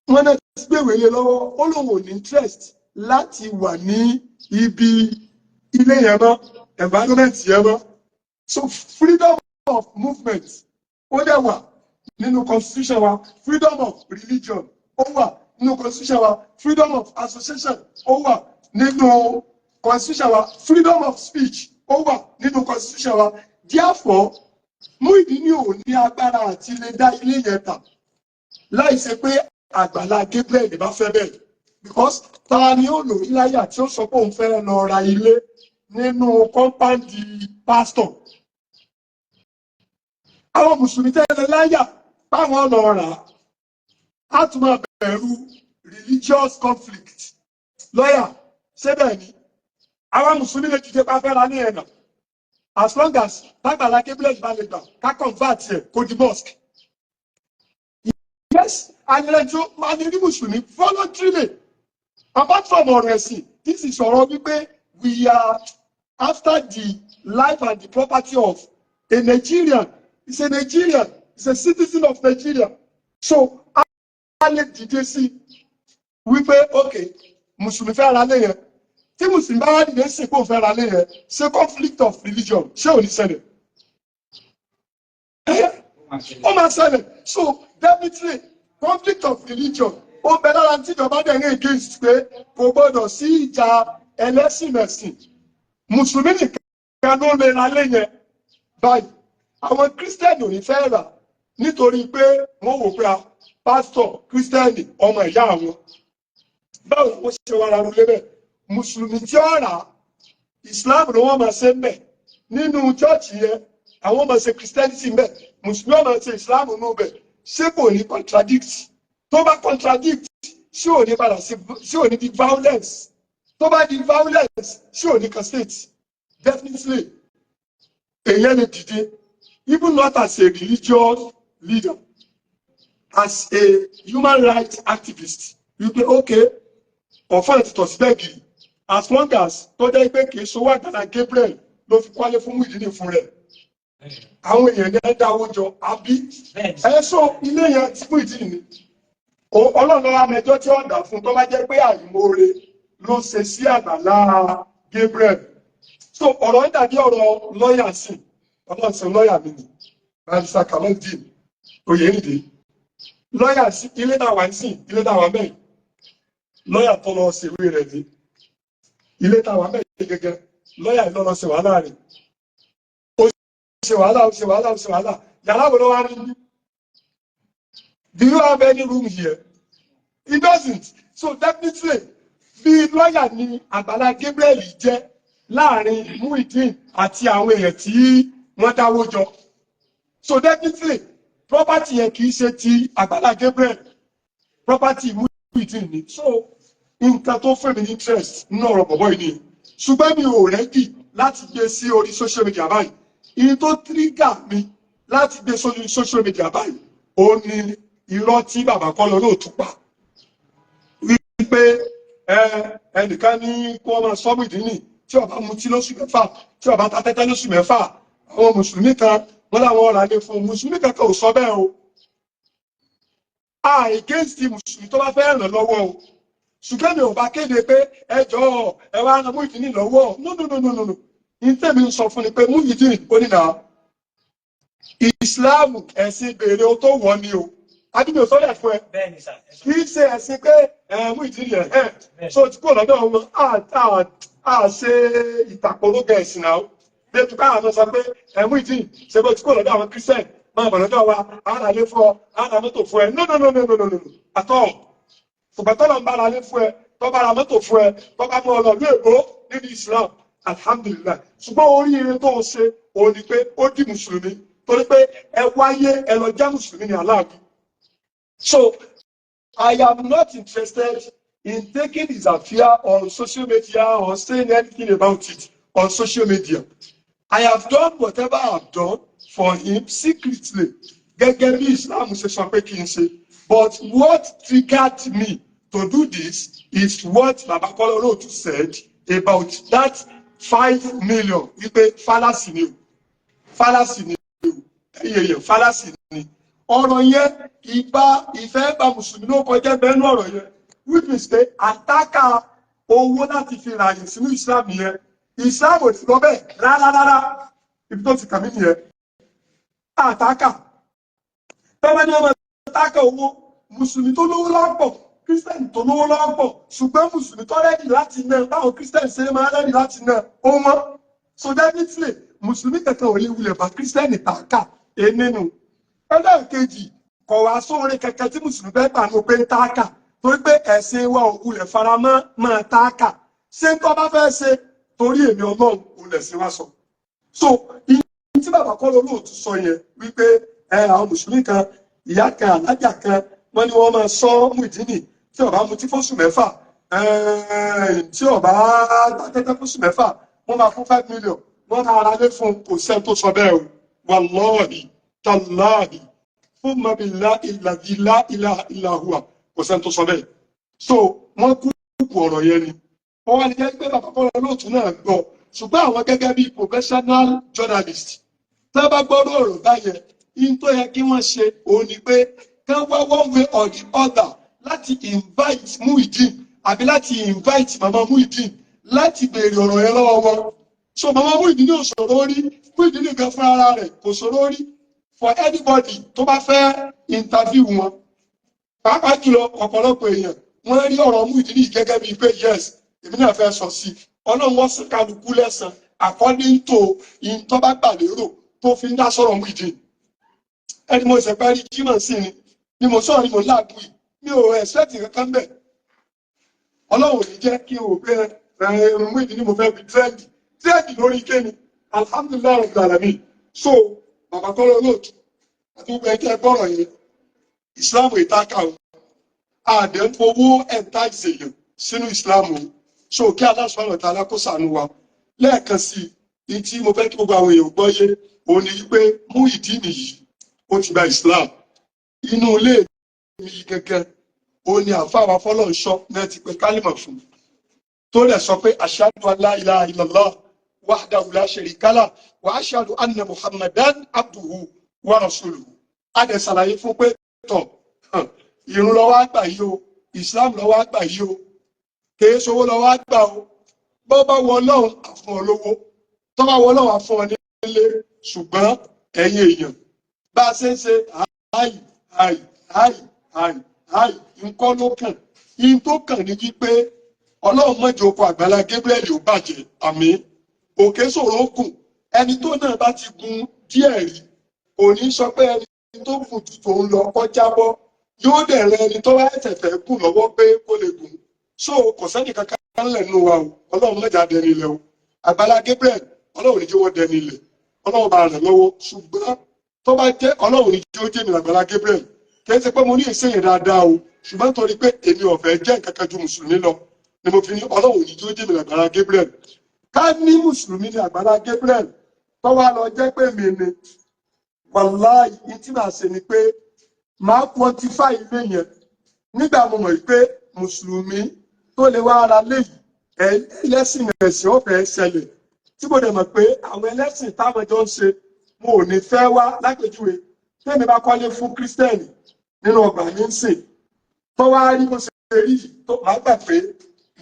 Wọ́n náà ti gbèwé lé lọ́wọ́, ó lóun ò ní interest láti wà ní ibi ilé yẹn mọ́, environment yẹn mọ́. So freedom of movement ó dẹ̀ wà nínú constitution wa, freedom of religion ó wà nínú constitution wa, freedom of association ó wà nínú constitution wa, freedom of speech ó wà nínú constitution wa. Therefore, Muyideen ò ní agbára àti lè dá ilé yẹn tà láì ṣe pé Àgbàlá Gabriel bá fẹ́ bẹ́ẹ̀, because ta ni ó lò láyà tí ó sọ pé òun fẹ́ lọ ra ilé nínú compound pásítọ̀? Àwọn mùsùlùmí tẹ́lẹ̀ láyà báwọn lọ rà á, tún máa bẹ̀rù religious conflict. Lọ́yà, ṣé bẹ́ẹ̀ ni? Àwọn mùsùlùmí lè jíjẹ pa fẹ́ ra ní ẹ̀nà, as long as tágbàlá Gabriel bá lè gbà ká convert ẹ̀ kó di mosque. Yes, àyẹ̀lẹ́jọ́ máa ní rí mùsùlùmí voluntarily. Apart from ọ̀rọ̀ ẹ̀sìn, this is ọ̀rọ̀ wípé we are after the life and the property of a Nigerian. He's a Nigerian, he's a citizen of Nigeria. So a lè dìde sí wípé ok, mùsùlùmí fẹ́ ra lé yẹn. Tí mùsùlùmí bá wá dìde sí kó fẹ́ ra lé yẹn, ṣé conflict of religion ṣé ò ní ṣẹlẹ̀? Ó máa ṣẹlẹ̀. So definitely, conflict of religion ó bẹ lára tí ìjọba dẹ̀ ń against pé kò gbọ́dọ̀ sí ìjà ẹlẹ́sìnmẹ̀sìn. Mùsùlùmí nìkan ló lè ra lé yẹn báyìí. Àwọn kírísítẹ́nì ò ní fẹ́ rà nítorí pé wọ́n wò pé a pásítọ̀ kírísítẹ́nì ọmọ ìyá àwọn, báwo wọ́n ṣe wá ra rúlé bẹ́ẹ̀? Mùsùlùmí tí ó rà, Islam ló wọ́n máa ṣe ń bẹ̀ nínú chọ́ọ̀chì yẹn. Àwọn máa ṣe Christianity ń bẹ̀, mùsùlùmí ó máa ṣe Islam nínú bẹ̀. Ṣé kò ní contradict? Tó bá contradict, ṣé ò ní padà sí, ṣé ò ní di violence? Tó bá di violence, ṣé ò ní kan state? Definitely, èyàn lè dìde, even not as a religious leader, as a human rights activist, wípé okay, ọ̀fọ́n ti tọ̀ síbẹ̀ gírì. As long as tó jẹ́ pé kì í ṣowó Àgbàlá Gabriel ló fi kwálé fún Muyideen fún rẹ̀, àwọn èèyàn ní ẹ dáwó jọ, àbí? Ẹ sọ ilé yẹn tí Muyideen ni Ọlọ́run lọ́wọ́ amẹjọ́ tí ó dà fún, tó bá jẹ́ pé àìmoore ló ṣe sí Àgbàlá Gabriel. So ọ̀rọ̀ ń dàbí ọ̀rọ̀ lọ́ọ̀yà sí. Ọlọ́run ṣe lọ́ọ̀yà mi nì, Barrister Kamaldeen Oyèrìndé, lọ́ọ̀yà sí ilé táwa ń sìn, ilé táwa mẹ́rin, lọ́ọ̀yà tó lọ ṣèwé rẹ̀ ní ilé táwa mẹ́rin gẹ́gẹ́. Lọ́ọ̀yà ló lọ ṣe wàhálà rẹ̀. Ó ṣe wàhálà, ó ṣe wàhálà, ó ṣe wàhálà. Yàrá wo ló wá rí bí? Do you have any room here? He doesn't. So definitely, bí lọ́ọ̀yà ni Àgbàlá Gabriel jẹ́ láàrin Muyideen àti àwọn èèyàn tí wọ́n dáwó jọ. So definitely, property yẹn kì í ṣe ti Àgbàlá Gabriel, property Muyideen ni. So nǹkan tó fún mi ní interest nínú ọ̀rọ̀ bọ̀bọ̀ yìí ni, ṣùgbọ́n mi ò ready láti gbé sí orí social media báyìí. Ìyí tó trigger mi láti gbé sórí social media báyìí, ó ní irọ́ tí bàbá Kọ́lá Olóòtú pa wípé ẹnìkan ní kí wọ́n máa sọ Muyideen, tí ó bá mutí lóṣù 6, tí ó bá ta tẹ́tẹ́ lóṣù 6, àwọn mùsùlùmí kan wọ́n láwọn ọ̀rọ̀ alẹ́ fún mùsùlùmí kankan. Ò sọ bẹ́ẹ̀ o. A against mùsùlùmí tó bá fẹ́ ràn lọ́wọ́ o, ṣùgbọ́n mi ò bá kéde pé ẹ jọ̀ọ́, ẹ wá ran Muyideen lọ́wọ́. No, no, no, no, no, no. Ní tèmi ń sọ fún ni pé Muyideen ó ní náà ìsìláàmù ẹ̀sìn béèrè o tó wọ̀ ni o. Adúgbò sọ́dẹ̀ fún ẹ. Bẹ́ẹ̀ni sà. Kì í ṣe ẹ̀sìn pé ẹ Muyideen ẹ̀ ẹ̀ so tí kò lọ́dọ̀ wọn á ṣe ìtàkùrọ̀gẹ̀ ẹ̀sìn náà débi káwọn náà sọ pé ẹ Muyideen, ṣe bó tí kò lọ́dọ̀ àwọn Christian, máa bọ̀ lọ́dọ̀ wa, á rà lé fún ọ, á ra mọ́tò fún ẹ. No, no, no, no, no, no, no àtọ́. Ṣùgbọ́n tọ́lọ̀ ń bára lé fún ẹ, tó bá ra mọ́tò fún ẹ, tó bá mú ọ lọ ní èkó nínú Islam, alhamdulillahi. Ṣùgbọ́n oríire tó ń ṣe òun ni pé ó di mùsùlùmí, torí pé ẹ wáyé ẹ lọ jẹ́ mùsùlùmí ní aláàbí. So I am not interested in taking his affair on social media or saying anything about it on social media. I have done whatever I have done for him secretly, gẹ́gẹ́ bí Islam ṣe sọ pé kí n ṣe. But what triggered me to do this is what Baba Kola Olóòtú said about that 5 million, wípé fallacy ni o, fallacy ni o, ẹ̀yìn èèyàn, fallacy ni ọ̀rọ̀ yẹn. Ìbá ìfẹ́ bá mùsùlùmí ló kọjá bẹ́ẹ̀ ní ọ̀rọ̀ yẹn, which means pé àtàkà owó láti fi ràyè sínú Islam yẹn, Islam ò ti lọ bẹ́ẹ̀ rárá rárá. Ibi tó ti kà mí nìyẹn. Àtàkà tọ́ba ní ọmọ àtàkà owó, mùsùlùmí tó lówó lọ́pọ̀, kírísítẹ̀nì tó lówó lọ́pọ̀, ṣùgbọ́n mùsùlùmí tó ready láti ná báwọn kírísítẹ̀nì ṣe máa ready láti ná ó wọ́n. So definitely, mùsùlùmí kankan ò lè wulẹ̀ bá kírísítẹ̀nì tàkà nínú. Ẹlẹ́ẹ̀kejì, kọ̀ wá sóore kankan tí mùsùlùmí fẹ́ gbà ní pé ń tàkà, torí pé ẹ̀sìn wa ò wulẹ̀ faramọ́ máa tàkà. Ṣé ń tọ́ bá fẹ́ ṣe torí èmi Ọlọ́run òun lẹ̀sìn wa sọ. So ìyí tí bàbá Kọ́lá Olóòtú sọ yẹn wípé ẹ àwọn mùsùlùmí kan, ìyá kan, alájà kan, wọ́n ní wọ́n máa sọ Muyideen, tí ó bá mutí fóṣù 6, tí ó bá tẹ́tẹ́ fóṣù 6, wọ́n máa fún 5 million, wọ́n máa ra lé fún. Kò sẹ́ni tó sọ bẹ́ẹ̀ o. Wallahi tallahi fún mabila ìlàjì la ilaha illa huwa, kò sẹ́ni tó sọ bẹ́ẹ̀. So wọ́n kú kú ọ̀rọ̀ yẹn ni wọ́n wá ní jẹ́ pé bàbá Kọ́lá Olóòtú náà gbọ́, ṣùgbọ́n àwọn gẹ́gẹ́ bí professional journalist, tí wọ́n bá gbọ́dọ̀ ọ̀rọ̀ báyẹn, in tó yẹ kí wọ́n ṣe òun ni pé kán wá one way or the other láti invite Muyideen àbí láti invite mama Muyideen. Láti béèrè ọ̀rọ̀ yẹn lọ́wọ́ wọn. So màmá Muyideen ò sọ̀rọ̀ rí. Muyideen nìkan fúnra ara rẹ̀ kò sọ̀rọ̀ rí for anybody tó bá fẹ́ interview wọn. Pàápàá jùlọ, ọ̀pọ̀lọpọ̀ èèyàn, wọ́n rí ọ̀rọ̀ Muyideen yìí gẹ́gẹ́ bíi pé yes, èmi náà fẹ́ sọ sí i. Ọlọ́run wọ́n sì kálukú lẹ́sàn according to in tó bá gbà lérò tó fi ń dá sọ̀rọ̀ Muyideen. Ẹni mo ṣe parí jímọ̀ sí ni ni mo sọ̀rọ̀ ni mo láàbù yìí, mi ò expect kankan bẹ̀. Ọlọ́run ò ní jẹ́ kí n ò pé ẹ Muyideen ni mo fẹ́ fi trend trend lórí kéni. Alhamdulillahi rabbil alamin. So bàbá kọ́lọ́ olóòtú àti gbogbo ẹgbẹ́ gbọ́rọ̀ yẹn, Islam ìtaka o, àdẹ̀ ń fowó entice èèyàn sínú Islam o. So kí Allah subhanahu wa ta'ala kó ṣàánú wa. Lẹ́ẹ̀kan sí i, tí mo fẹ́ kí gbogbo àwọn èèyàn gbọ́ yé òun ni wípé Muyideen nìyí, ó ti gba Islam. Inú ilé mi gẹ́gẹ́ òun ni àfáà wa Fọlọ́runṣọ́ náà ti pé kálímà fún, tó dẹ̀ sọ pé ashhadu an la ilaha illallah wahdahu la sharika lah wa ashhadu anna muhammadan abduhu wa rasuluhu. A dẹ̀ ṣàlàyé fún pé tọ̀, ìrun ló wá gbà yìí o, Islam ló wá gbà yìí o, kìí ṣowó ló wá gbà o. Bó bá wọ Ọlọ́run, àfún ọ lówó, tó bá wọ Ọlọ́run, àfún ọ nílé. Ṣùgbọ́n ẹ̀yin èèyàn, bá a ṣe ń ṣe àì àì àì àì àì nǹkan ló kàn yín. Tó kàn ní wípé Ọlọ́run mọ̀jọ oko Àgbàlá Gabriel ò bàjẹ́. Àmín. Òkè ṣòro ó gùn. Ẹni tó náà bá ti gun díẹ̀ rí kò ní sọ pé ẹni tó gùn ju tòun lọ kọjá bọ́, yóò dẹ̀ rẹ ẹni tó bá ẹsẹ̀ fẹ́ gùn lọ́wọ́ pé kó lè gùn. So kò sẹ́ni kankan ńlẹ̀ nínú wa o. Ọlọ́run mọ̀jà dẹni ilẹ̀ o. Àgbàlá Gabriel, Ọlọ́run ní jẹ́ wọ́n dẹni ilẹ̀. Ọlọ́run bá ràn lọ́wọ́. Ṣùgbọ́n tó bá jẹ́ Ọlọ́run ní jẹ́ ó jẹ́ mi Àgbàlá Gabriel, kì í ṣe pé mo ní èsè yẹn dáadáa o, ṣùgbọ́n torí pé èmi ò fẹ́ jẹ́ nǹkan kan ju mùsùlùmí lọ ni mo fi ní Ọlọ́run ní jẹ́ ó jẹ́ mi Àgbàlá Gabriel. Ká ní mùsùlùmí ní Àgbàlá Gabriel, tó wá lọ jẹ́ pé mi ni, wàláì, ní tí màá ṣe ni pé màá quantify ilé yẹn. Nígbà mo mọ̀ pé mùsùlùmí tó lè wá ara léyìí, ẹlẹ́sìn ẹ̀sìn ọ̀fẹ́ ṣẹlẹ̀, tí mo dẹ̀ mọ̀ pé àwọn ẹlẹ́sìn táwọn jọ ń ṣe, mo ò ní fẹ́ wá. Lápèjúwe, tẹ́mi bá kọ́lé fún kírísítẹ́nì nínú ọgbà mi ń sìn, tó wá rí bó ṣe rí yìí, tó máa gbà pé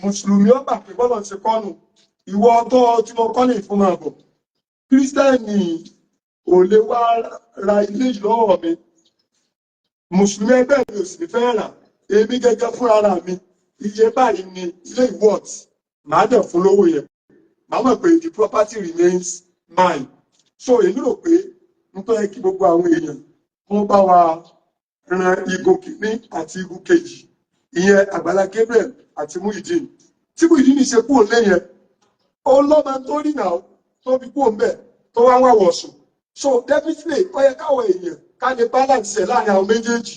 mùsùlùmí ó gbà pé bọ́lọ̀ ṣe kọ́nù ìwọ tó tí mo kọ́lé fún máa bọ̀, kírísítẹ́nì ò lè wá ra ilé yìí lọ́wọ́ mi, mùsùlùmí ẹgbẹ́ mi ò sì ní fẹ́ rà. Èmi gẹ́gẹ́ fúnra mi, iye báyìí ni ilé ìwọ̀t, màá dẹ̀ fún lówó yẹn, màá mọ̀ pé the property remains mine. So èmi rò pé nítorí kí gbogbo àwọn èèyàn kó bá wa ran igun kìíní àti igun kejì, ìyẹn Àgbàlá Gabriel àti Muyideen. Tí Muyideen ṣe kúrò lẹ́yìn, ó lọ́mọ tó rí náà tó fi kúrò ńbẹ̀ tó wá wà wọ̀sùn. So definitely, ó yẹ káwọn èèyàn ká lè balance ẹ̀ láàrin àwọn méjèèjì,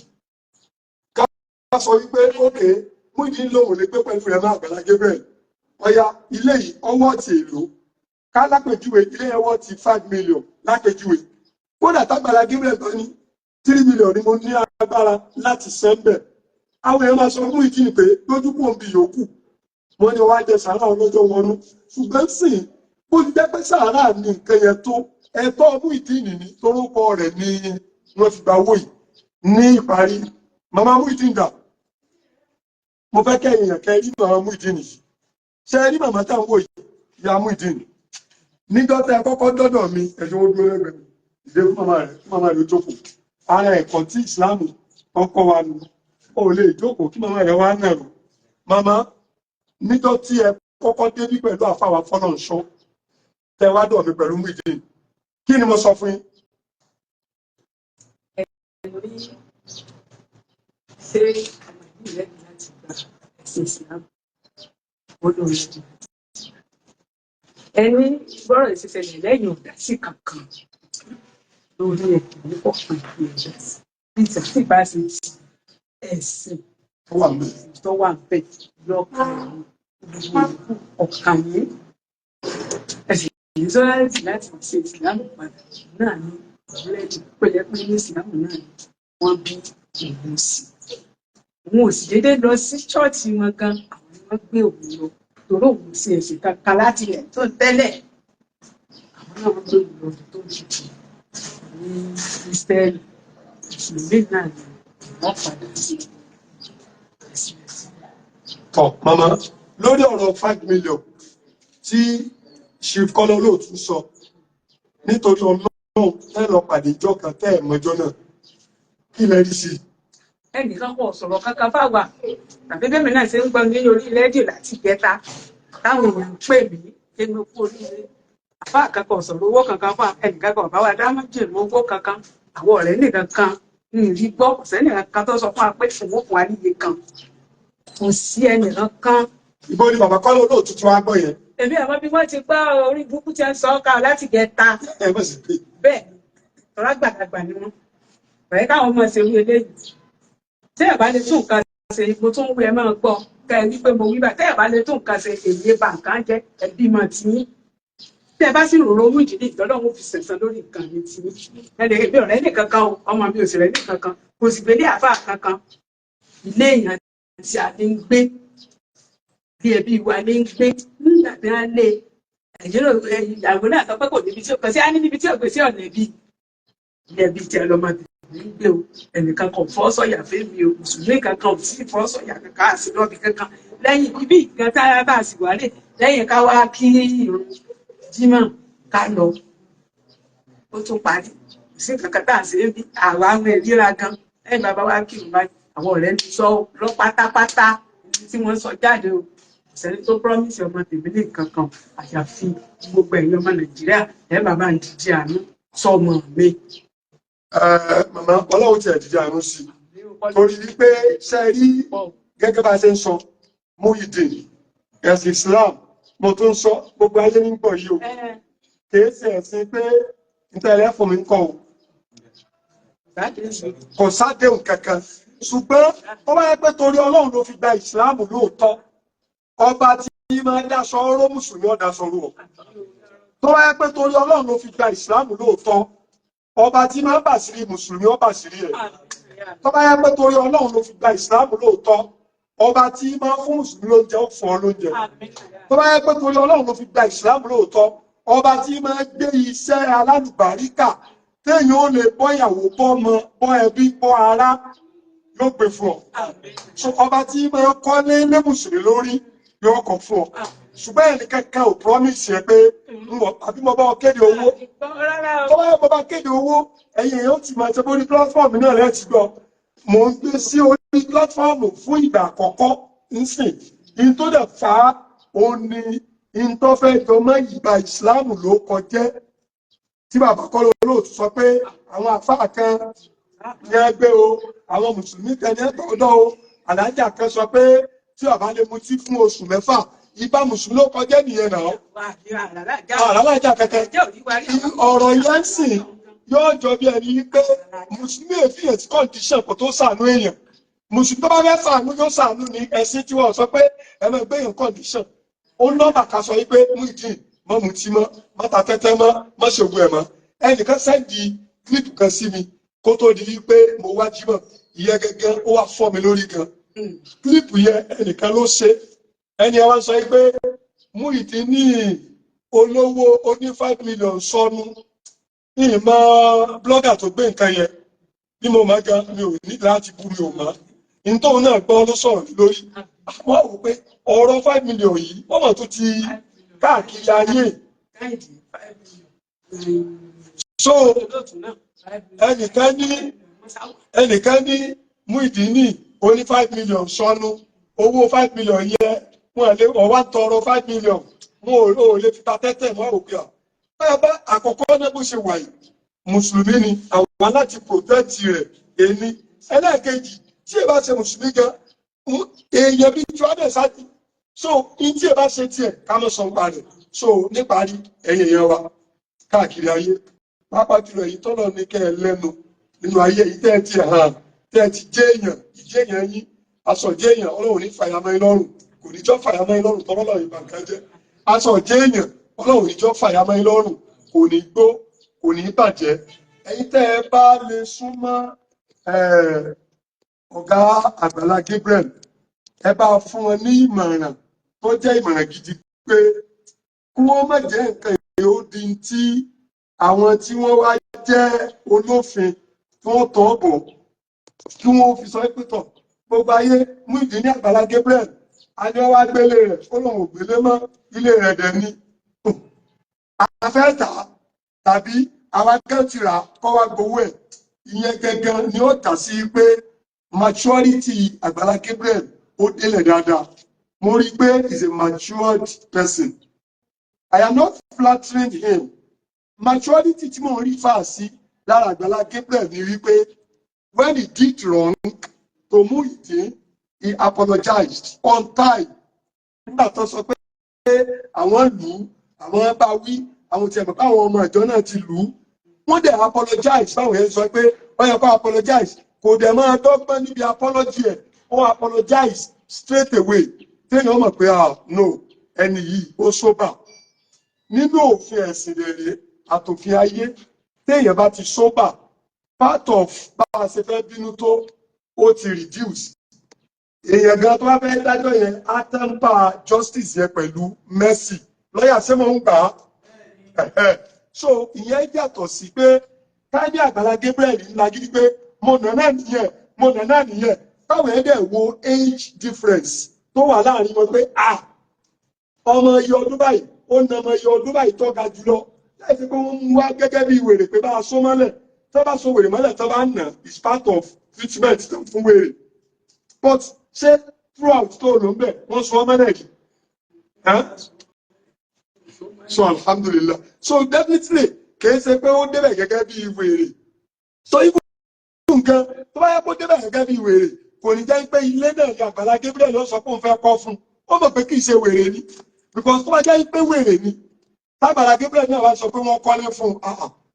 ká sọ wípé ok, Muyideen lòun lè gbé pẹ̀lú rẹ̀ mọ́. Àgbàlá Gabriel, ọ̀ya, ilé yìí ọwọ́ ti èlò, ká lápèjúwe ilé yẹn wọ́n ti 5 million lápèjúwe. Kódà tágbàlá Gabriel bá ní 3 million ni mo ní agbára láti sẹ́ńbẹ̀, àwọn èèyàn máa sọ fún Muyideen pé lójú kò ń bi yòókù wọ́n ní wàá jẹ sàárà ọlọ́jọ́ wọnú. Ṣùgbọ́n sì bó ti jẹ́ pé sàárà ní nǹkan yẹn tó ẹ̀tọ́ Muyideen ní torúkọ rẹ̀ ní wọ́n fi gba owó yìí. Ní ìparí, màmá Muyideen dà? Mo fẹ́ kẹ́ èèyàn kẹ́ rí màmá Muyideen yìí. Ṣe rí màmá táwọn wò yìí, ìyá Muyideen? Níjọ́ tẹ́ ẹ kọ́kọ́ dọ́dọ̀ mi, ẹ̀jọ̀ ó dúró lẹ́gbẹ̀ẹ́ mi. Ìdè fún màmá rẹ̀, fún màmá rẹ̀ ó jókòó. Ara ẹ̀kọ́ tí ìsìláàmù ọkọ wa nù, ó lè jókòó kí màmá rẹ̀ wá nàró. Màmá, níjọ́ tí ẹ kọ́kọ́ débí pẹ̀lú àfàwà Fọlọ́nṣọ́, tẹ wá dọ̀ mi pẹ̀lú Muyideen, kí ni mo sọ fún yín? Mo ní, ṣé ọmọ yìí ready láti gba ẹ̀sìn Islam? Ó lóun ready. Ẹni gbọ́rọ̀ ìṣẹ̀ṣẹ̀ lẹ́yìn ò dá sí kankan lórí ẹ̀kọ́ ní kọ̀ọ̀kan ní ẹ̀dá sí bí tí bá ṣe ti ẹ̀sìn Tó wà mí tó wà bẹ́ẹ̀ lọ́kàn gbogbo ọ̀kàn yìí, ẹ̀sìn yìí sọ́láìtì láti ṣe ìsìlámù padà náà ní ready pẹ̀lẹ́pẹ́ ní ìsìlámù náà ni wọ́n bí òun sí. Òun ò sì déédéé lọ sí ṣọ́ọ̀ṣì wọn gan, àwọn ni wọ́n gbé òun lọ torí òun sí ẹ̀sìn kankan láti ilẹ̀ tó tẹ́lẹ̀. Àwọn náà wọ́n gbé òun lọ tó ti di ní kírísítẹ́nì. Mùsùlùmí náà ni wọ́n padà sí ẹ̀sìn ẹ̀sìn. Tọ màmá, lórí ọ̀rọ̀ 5 million Tí Chief Kọ́lá Olóòtú sọ, nítorí Ọlọ́run, tẹ́ lọ pàdé ìjọ kan tẹ́ ẹ̀ mọ́jọ́ náà, kí lẹ rí sí i? Ẹnìkan kò sọ̀rọ̀ kankan fáwa, tàbí bẹ́ẹ̀ mi náà ṣe ń gbọ́ ní orí rédíò láti ìjẹta táwọn èèyàn ń pè mí pé mo kú oríire. Àfa kankan sọ̀rọ̀ owó kankan fún ẹnìkan kan, bá wa dá májèlú owó kankan. Àwọn ọ̀rẹ́ nìkan kan ń rí gbọ́, kò sẹ́nìkan kan tó sọ fún wa pé òun fún wa níye kan, kò sí ẹnìkan kan. Ìbọn ni bàbá Kọ́lá Olóòtú tí wàá gbọ́ yẹn. Èmi àmọ́ bí wọ́n ti gbọ́ orí burúkú tí ń sọ ọ́ ká láti ìjẹta. Ẹ mọ̀ sí pé Bẹ́ẹ̀ tọ́lá gbàlagbà ni wọ́n bẹ̀rẹ̀ káwọn ọmọ ṣe wí eléyìí. Tí ẹ̀ bá lè tún nǹkan ṣe, mo tún wí, ẹ máa gbọ́ kẹ́ ẹ wí pé mo wí bá. Tẹ́ ẹ̀ bá lè tún nǹkan ṣe, èyí bá nǹkan jẹ́ ẹbí mọ̀ tiyín. Tẹ́ ẹ bá sì rò owó ìdílé ìtọ́lọ́run fi sẹ̀sán lórí nǹkan mi tiyín. Ẹ lè bí ọ̀rẹ́ nìkan kan o, ọmọ mi ò sì rẹ́ nìkan kan, kò sì gbélé àáfàá kankan. Ilé èèyàn tí a ní ń gbé bí ẹbí wa ní ń gbé nígbà tí wọ́n lé nàìjíríà, ìyàwó náà sọ pé kò níbi tí ó kàn sí á ní níbi tí ò gbé sí ọ̀nà ẹbí, ilé ẹbí tí ẹ lọ́mọ tèmi ń gbé o. Ẹnìkan kò fọ́ sọ̀yà fẹ́mi o, mùsùlùmí kankan ò sí fọ́ sọ̀yà kankan àti lọ́ọ̀bì kankan lẹ́yìn ibi ìgbà tá a bá sì wálé lẹ́yìn ká wá kí ìrun jímọ̀ ká lọ, ó tún parí. Kò sí kankan tá à ń ṣe é bí àwa àwọn ìríra gan lẹ́yìn bàbá wa kí ìrun báyìí. Àwọn ọ̀rẹ́ ń sọ lọ pátápátá tí wọ́n sọ jáde o, kò sẹ́ni tó promise ọmọ tèmi ní nǹkan kan, àyàfi gbogbo ẹ̀yin ọmọ Nàìjíríà, ẹ̀ bàbá ń díje àánú sọmọ mi. Màmá, Ọlọ́run ti ẹ̀dìjà àrùn sí i, torí wípé ṣe rí gẹ́gẹ́ bá a ṣe ń sọ, Muyideen, ẹ̀sìn Islam, mo tún sọ, gbogbo ayé ní gbọ̀ yìí o, kìí ṣe ẹ̀sìn pé nítorí ẹ̀fọ́ mi ń kọ́ o, kò sádéhùn kankan. Ṣùgbọ́n ó bá yẹ pé torí Ọlọ́run ló fi gba Ìsìláàmù lóòótọ́, ọba tí máa ń dáṣọ ọ̀rọ̀ mùsùlùmí ọ̀dàṣọ rú ọ. Tó bá yẹ pé torí Ọlọ́run ló fi gba Ìsìláàmù lóòótọ́, ọba tí máa ń bàṣírí mùsùlùmí ó bàṣírí ẹ̀. Tó bá yẹ pé torí Ọlọ́run ló fi gba Ìsìláàmù lóòótọ́, ọba tí máa ń fún mùsùlùmí lóúnjẹ ó fún ọ lóúnjẹ. Tó bá yẹ pé torí Ọlọ́run ló fi gba Ìsìláàmù lóòótọ́, ọba tí máa ń gbé iṣẹ́ alálùbáríkà téèyàn ó lè bọ́ ìyàwó, bọ́ ọmọ, bọ́ ẹbí, bọ́ ará, yóò gbé fún ọ. So ọba tí máa ń kọ́lé lé mùsùlùmí lórí yóò kọ́ fún ọ. Ṣùgbọ́n ẹnì kankan ò promise yẹ pé àbí mo bá ọ kéde owó. Tó bá yẹ mo bá kéde owó, ẹ̀yin èèyàn ti máa ṣe bórí platform náà rẹ̀ ti gbọ́. Mò ń gbé sí orí platform fún ìgbà àkọ́kọ́ nsìn. In tó dẹ̀ fà á, òun ni in tó fẹ́ jọ mọ́ ìgbà Ìsìláàmù ló kọjẹ́ tí bàbá Kọ́lá Olóòtú sọ pé àwọn àfáà kan ní ẹgbẹ́ o, àwọn mùsùlùmí kan ní ẹgbẹ́ ọ̀dọ́ o, àlájà kan sọ pé tí bàbá lè mutí fún oṣù 6, ìbá mùsùlùmí ló kọjá nìyẹn náà. Àlàájá kankan ọ̀rọ̀ yẹn sì yóò jọ bí ẹni pé mùsùlùmí èfìyàn tí condition kò tó ṣàánú èèyàn. Mùsùlùmí tó bá fẹ́ ṣàánú yóò ṣàánú ní ẹ̀sìn tí wọ́n sọ pé ẹ máa gbé èèyàn condition. Ó nọ́mbà ká sọ wípé Muyideen, mọ́ mutí mọ́, mọ́ ta tẹ́tẹ́ mọ́, mọ́ ṣògùn ẹ̀ mọ́. Ẹnìkan send clip kan sí mi kó tó di wípé mo wá jímọ̀ ìyẹn gẹ́gẹ́, ó wá fọ́ mi lórí gan. Clip yẹn, ẹnìkan ló ṣe. Ẹni ẹ wá sọ pé Muyideen ní olówó oní 5 million sọnù. Ìmọ̀ blogger tó gbé nǹkan yẹn bí mo máa gan, mi ò ní láti bú, mi ò mọ̀ nítorí náà gbọ́ ló sọ̀rọ̀ lórí. Wọ́n wò pé ọ̀rọ̀ 5 million yìí, wọ́n mọ̀ tó ti káàkiri ayé. So ẹnìkan ní Muyideen ní oní 5 million sọnù, owó 5 million yẹ wọn lè ọwá tọrọ 5 million, wọn ò lè fi ta tẹ́tẹ́ mọ́ òkè à. Bá àkọ́kọ́ náà, bó ṣe wà yìí, mùsùlùmí ni àwa láti protect rẹ̀ èmi. Ẹlẹ́ẹ̀kejì, tí ẹ bá ṣe mùsùlùmí gan, èèyàn bíi johannes sáti so in tí ẹ bá ṣe tiẹ̀ ká mọ̀ sọ nípa rẹ̀. So níparí, ẹ̀yin èèyàn wa káàkiri ayé, pàápàá jùlọ èyí tọ́lọ̀ ní kẹ́ ẹ lẹ́nu nínú ayé yìí, tẹ́ ẹ ti hàn, tẹ́ ẹ ti jẹ́ èèyàn, ìjẹ́ èèyàn yín, aṣọ jẹ́ èèyàn, Ọlọ́run ní fàyàmọ́ yín lọ́rùn, kò ní jọ́ fàyàmọ́ yín lọ́rùn tọ́lọ́ lọ́rùn ìbà nǹkan jẹ́. Aṣọ jẹ́ èèyàn, Ọlọ́run ní jọ́ fàyàmọ́ yín lọ́rùn, kò ní gbó, kò ní bàjẹ́. Ẹ̀yin tẹ́ ẹ bá lè súnmọ́ ọ̀gá Àgbàlá Gabriel, ẹ bá fún wọn ní ìmọ̀ràn tó jẹ́ ìmọ̀ràn gidi pé kí wọ́n má jẹ́ nǹkan èyí ó di tí àwọn tí wọ́n wá jẹ́ olófin tí wọ́n tọ́ bọ̀, kí wọ́n fi sọ pé tọ̀ gbogbo ayé, Muyideen ní Àgbàlá Gabriel. Adé wá gbélé rẹ̀, ó lóun ò gbélé mọ́, ilé rẹ̀ dẹ̀ ni. A fẹ́ tà á tàbí àwa gán ti rà kọ́ wá gbowó ẹ̀. Ìyẹn gangan ni ó tà sí pé maturity Àgbàlá Gabriel ó délẹ̀ dáadáa. Mo rí i pé he is a matured person. I am not flattering him. Maturity tí mo rí fà sí lára Àgbàlá Gabriel ni wípé when he did wrong to Muyideen, he apologized on time. Nígbà tó sọ pé àwọn lù ú, àwọn bá wí, àwọn tiẹ̀ mọ̀ pé àwọn ọmọ ìjọ náà ti lù ú, wọ́n dẹ̀ apologize. Báwọn yẹn sọ pé wọ́n yẹ kó apologize, kò dẹ̀ máa dọ́gbọ́n níbi apology ẹ̀, ó apologize straight away, téèyàn mọ̀ pé, ah no, ẹni yìí ó sober. Nínú òfin ẹ̀sìn rere àtòfin ayé, téèyàn bá ti sober, part of bá a ṣe fẹ́ bínú tó, ó ti reduce. Èèyàn gan tó bá fẹ́ dájọ́ yẹn á temper justice yẹn pẹ̀lú mercy. Lọ́yà ṣé mo ń gbà á? So ìyẹn yàtọ̀ sí pé káyọ̀ Àgbàlá Gabriel ńlá gidi pé mo nà náà nìyẹn, mo nà náà nìyẹn. Táwọn ẹ̀ dẹ̀ wo age difference tó wà láàrin wọn pé, ah, ọmọ iye ọdún báyìí, ó na ọmọ iye ọdún báyìí tó ga jùlọ, láì sí pé wọ́n mú wá gẹ́gẹ́ bí wèrè pé bá a só mọ́lẹ̀. Tó bá so wèrè mọ́lẹ̀, tó bá nà, is part of treatment tó fún wèrè. But ṣé throughout tó lò ń bẹ̀, wọ́n sọ mọ́lẹ̀ yìí? So alhamdulillah, so definitely kìí ṣe pé ó débẹ̀ gẹ́gẹ́ bí wèrè. So even nǹkan tó bá yẹ kó débẹ̀ gẹ́gẹ́ bí wèrè, kò ní jẹ́ pé ilé náà ni Àgbàlá Gabriel ló sọ pé òun fẹ́ kọ́ fún. Ó mọ̀ pé kìí ṣe wèrè ni, because tó bá jẹ́ pé wèrè ni, tágbàlá Gabriel náà wá sọ pé wọ́n kọ́lé fún,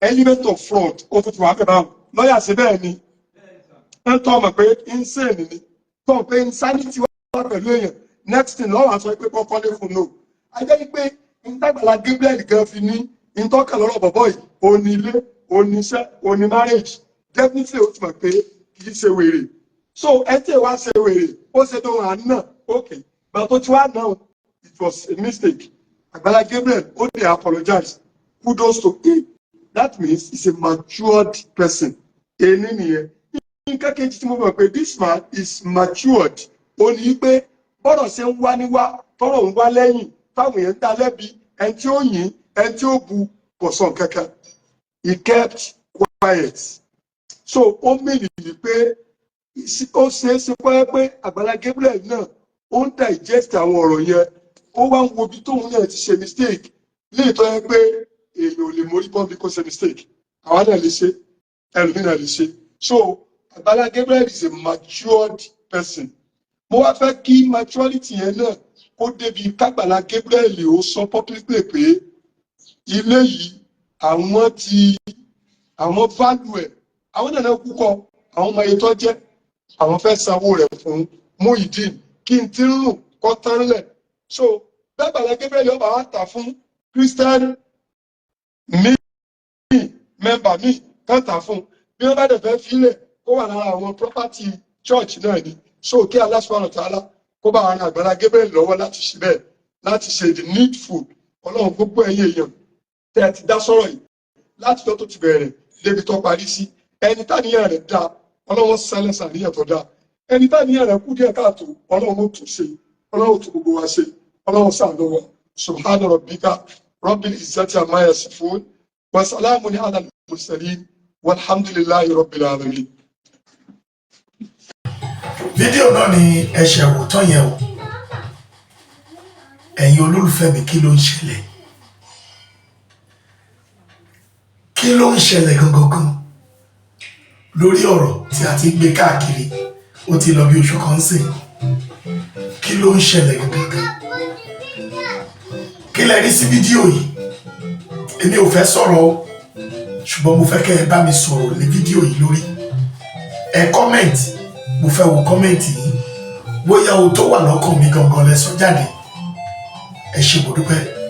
element of fraud ó tún ti wà bẹ́ẹ̀. Báwọn lọ́ọ̀yà sí bẹ́ẹ̀ ni ń tọ́ mọ̀ pé insane ni, tọ́ pé insanity wà pẹ̀lú èèyàn. Next thing, lọ́wọ́ àsọ pé kọ́ kọ́lé fún, no. A jẹ́ pé ìtagbàlá Gabriel gan fi ní ìtọ́kàn lọ́rọ̀ bọ̀bọ̀ yìí, òní ilé, òní iṣẹ́, òní marriage, definitely ó ti mọ̀ pé kì í ṣe wèrè. So ẹ tí ì wá ṣe wèrè, ó ṣe tó hàn náà, ok, but tó ti wá náà, it was a mistake. Àgbàlá Gabriel ó dẹ̀ apologize. Kudos to him. That means he's a matured person. Èní nìyẹn. Nǹkan kejì tí mo mọ̀ pé this man is matured, ó ní pé bọ́rọ̀ ṣe ń wá níwá, tọ́rọ̀ ń wá lẹ́yìn, táwọn èèyàn ń dá lẹ́bi, ẹni tí ó yìn, ẹni tí ó bu, kò sọ kankan. He kept quiet. So ó mìíràn pé ó ṣeé ṣe pé Àgbàlá Gabriel náà ó ń digest àwọn ọ̀rọ̀ yẹn, ó wá ń wo ibi tóun náà ti ṣe mistake léè tọ́ yẹ pé èèyàn ò lè mórí bọ́n bí kò ṣe mistake. Àwa náà lè ṣe, ẹlòmíràn lè ṣe. So Àgbàlá Gabriel is a matured person. Mo wá fẹ́ kí maturity yẹn náà kó débi kágbàlá Gabriel ó sọ publicly pé ilé yìí, àwọn ti àwọn value ẹ̀, àwọn náà kú kọ àwọn ọmọ iye tó jẹ́, àwọn fẹ́ sanwó rẹ̀ fún Muyideen, kí n ti ń rùn kọ́ tán lẹ̀. So bẹ́ẹ̀ Gabriel ọba wa tà fún Christian míì, member míì kàn tà fún, bí wọ́n bá dẹ̀ fẹ́ filẹ̀, kó wà lára àwọn property church náà ni. So kí Allah subhanahu wa ta'ala kó bá àwọn Àgbàlá Gabriel lọ́wọ́ láti ṣe bẹ́ẹ̀, láti ṣe the needful. Ọlọ́run, gbogbo ẹ̀yin èèyàn tẹ́ ẹ ti dá sọ́rọ̀ yìí láti tó tó ti bẹ̀rẹ̀ débi tó parí sí, ẹni táníyàn rẹ̀ dá, Ọlọ́run sẹ́lẹ̀ sàníyàn tó dá. Ẹni táníyàn rẹ̀ kú díẹ̀ káàtó, Ọlọ́run ó tún ṣe, Ọlọ́run tún gbogbo wa ṣe, Ọlọ́run ṣàánú wa. Subhana rabbika rabbil izzati amma yasifun wa salamun ala al-mursalin walhamdulillahi rabbil alamin. Fídíò náà ni ẹ ṣẹ̀ wò tán yẹn o. Ẹ̀yin olólùfẹ́ mi, kí ló ń ṣẹlẹ̀? Kí ló ń ṣẹlẹ̀ gangan lórí ọ̀rọ̀ tí a ti ń gbé káàkiri? Ó ti lọ bí oṣù kan sìn. Kí ló ń ṣẹlẹ̀ gangan? Kí lẹ rí sí fídíò yìí? Èmi ò fẹ́ sọ̀rọ̀ o, ṣùgbọ́n mo fẹ́ kẹ́ ẹ bá mi sọ̀rọ̀ lé fídíò yìí lórí. Ẹ comment, mo fẹ́ wo comment yìí, bóyá o tó wà lọ́kàn mi gangan lẹ sọ jáde. Ẹ ṣé, mo dúpẹ́.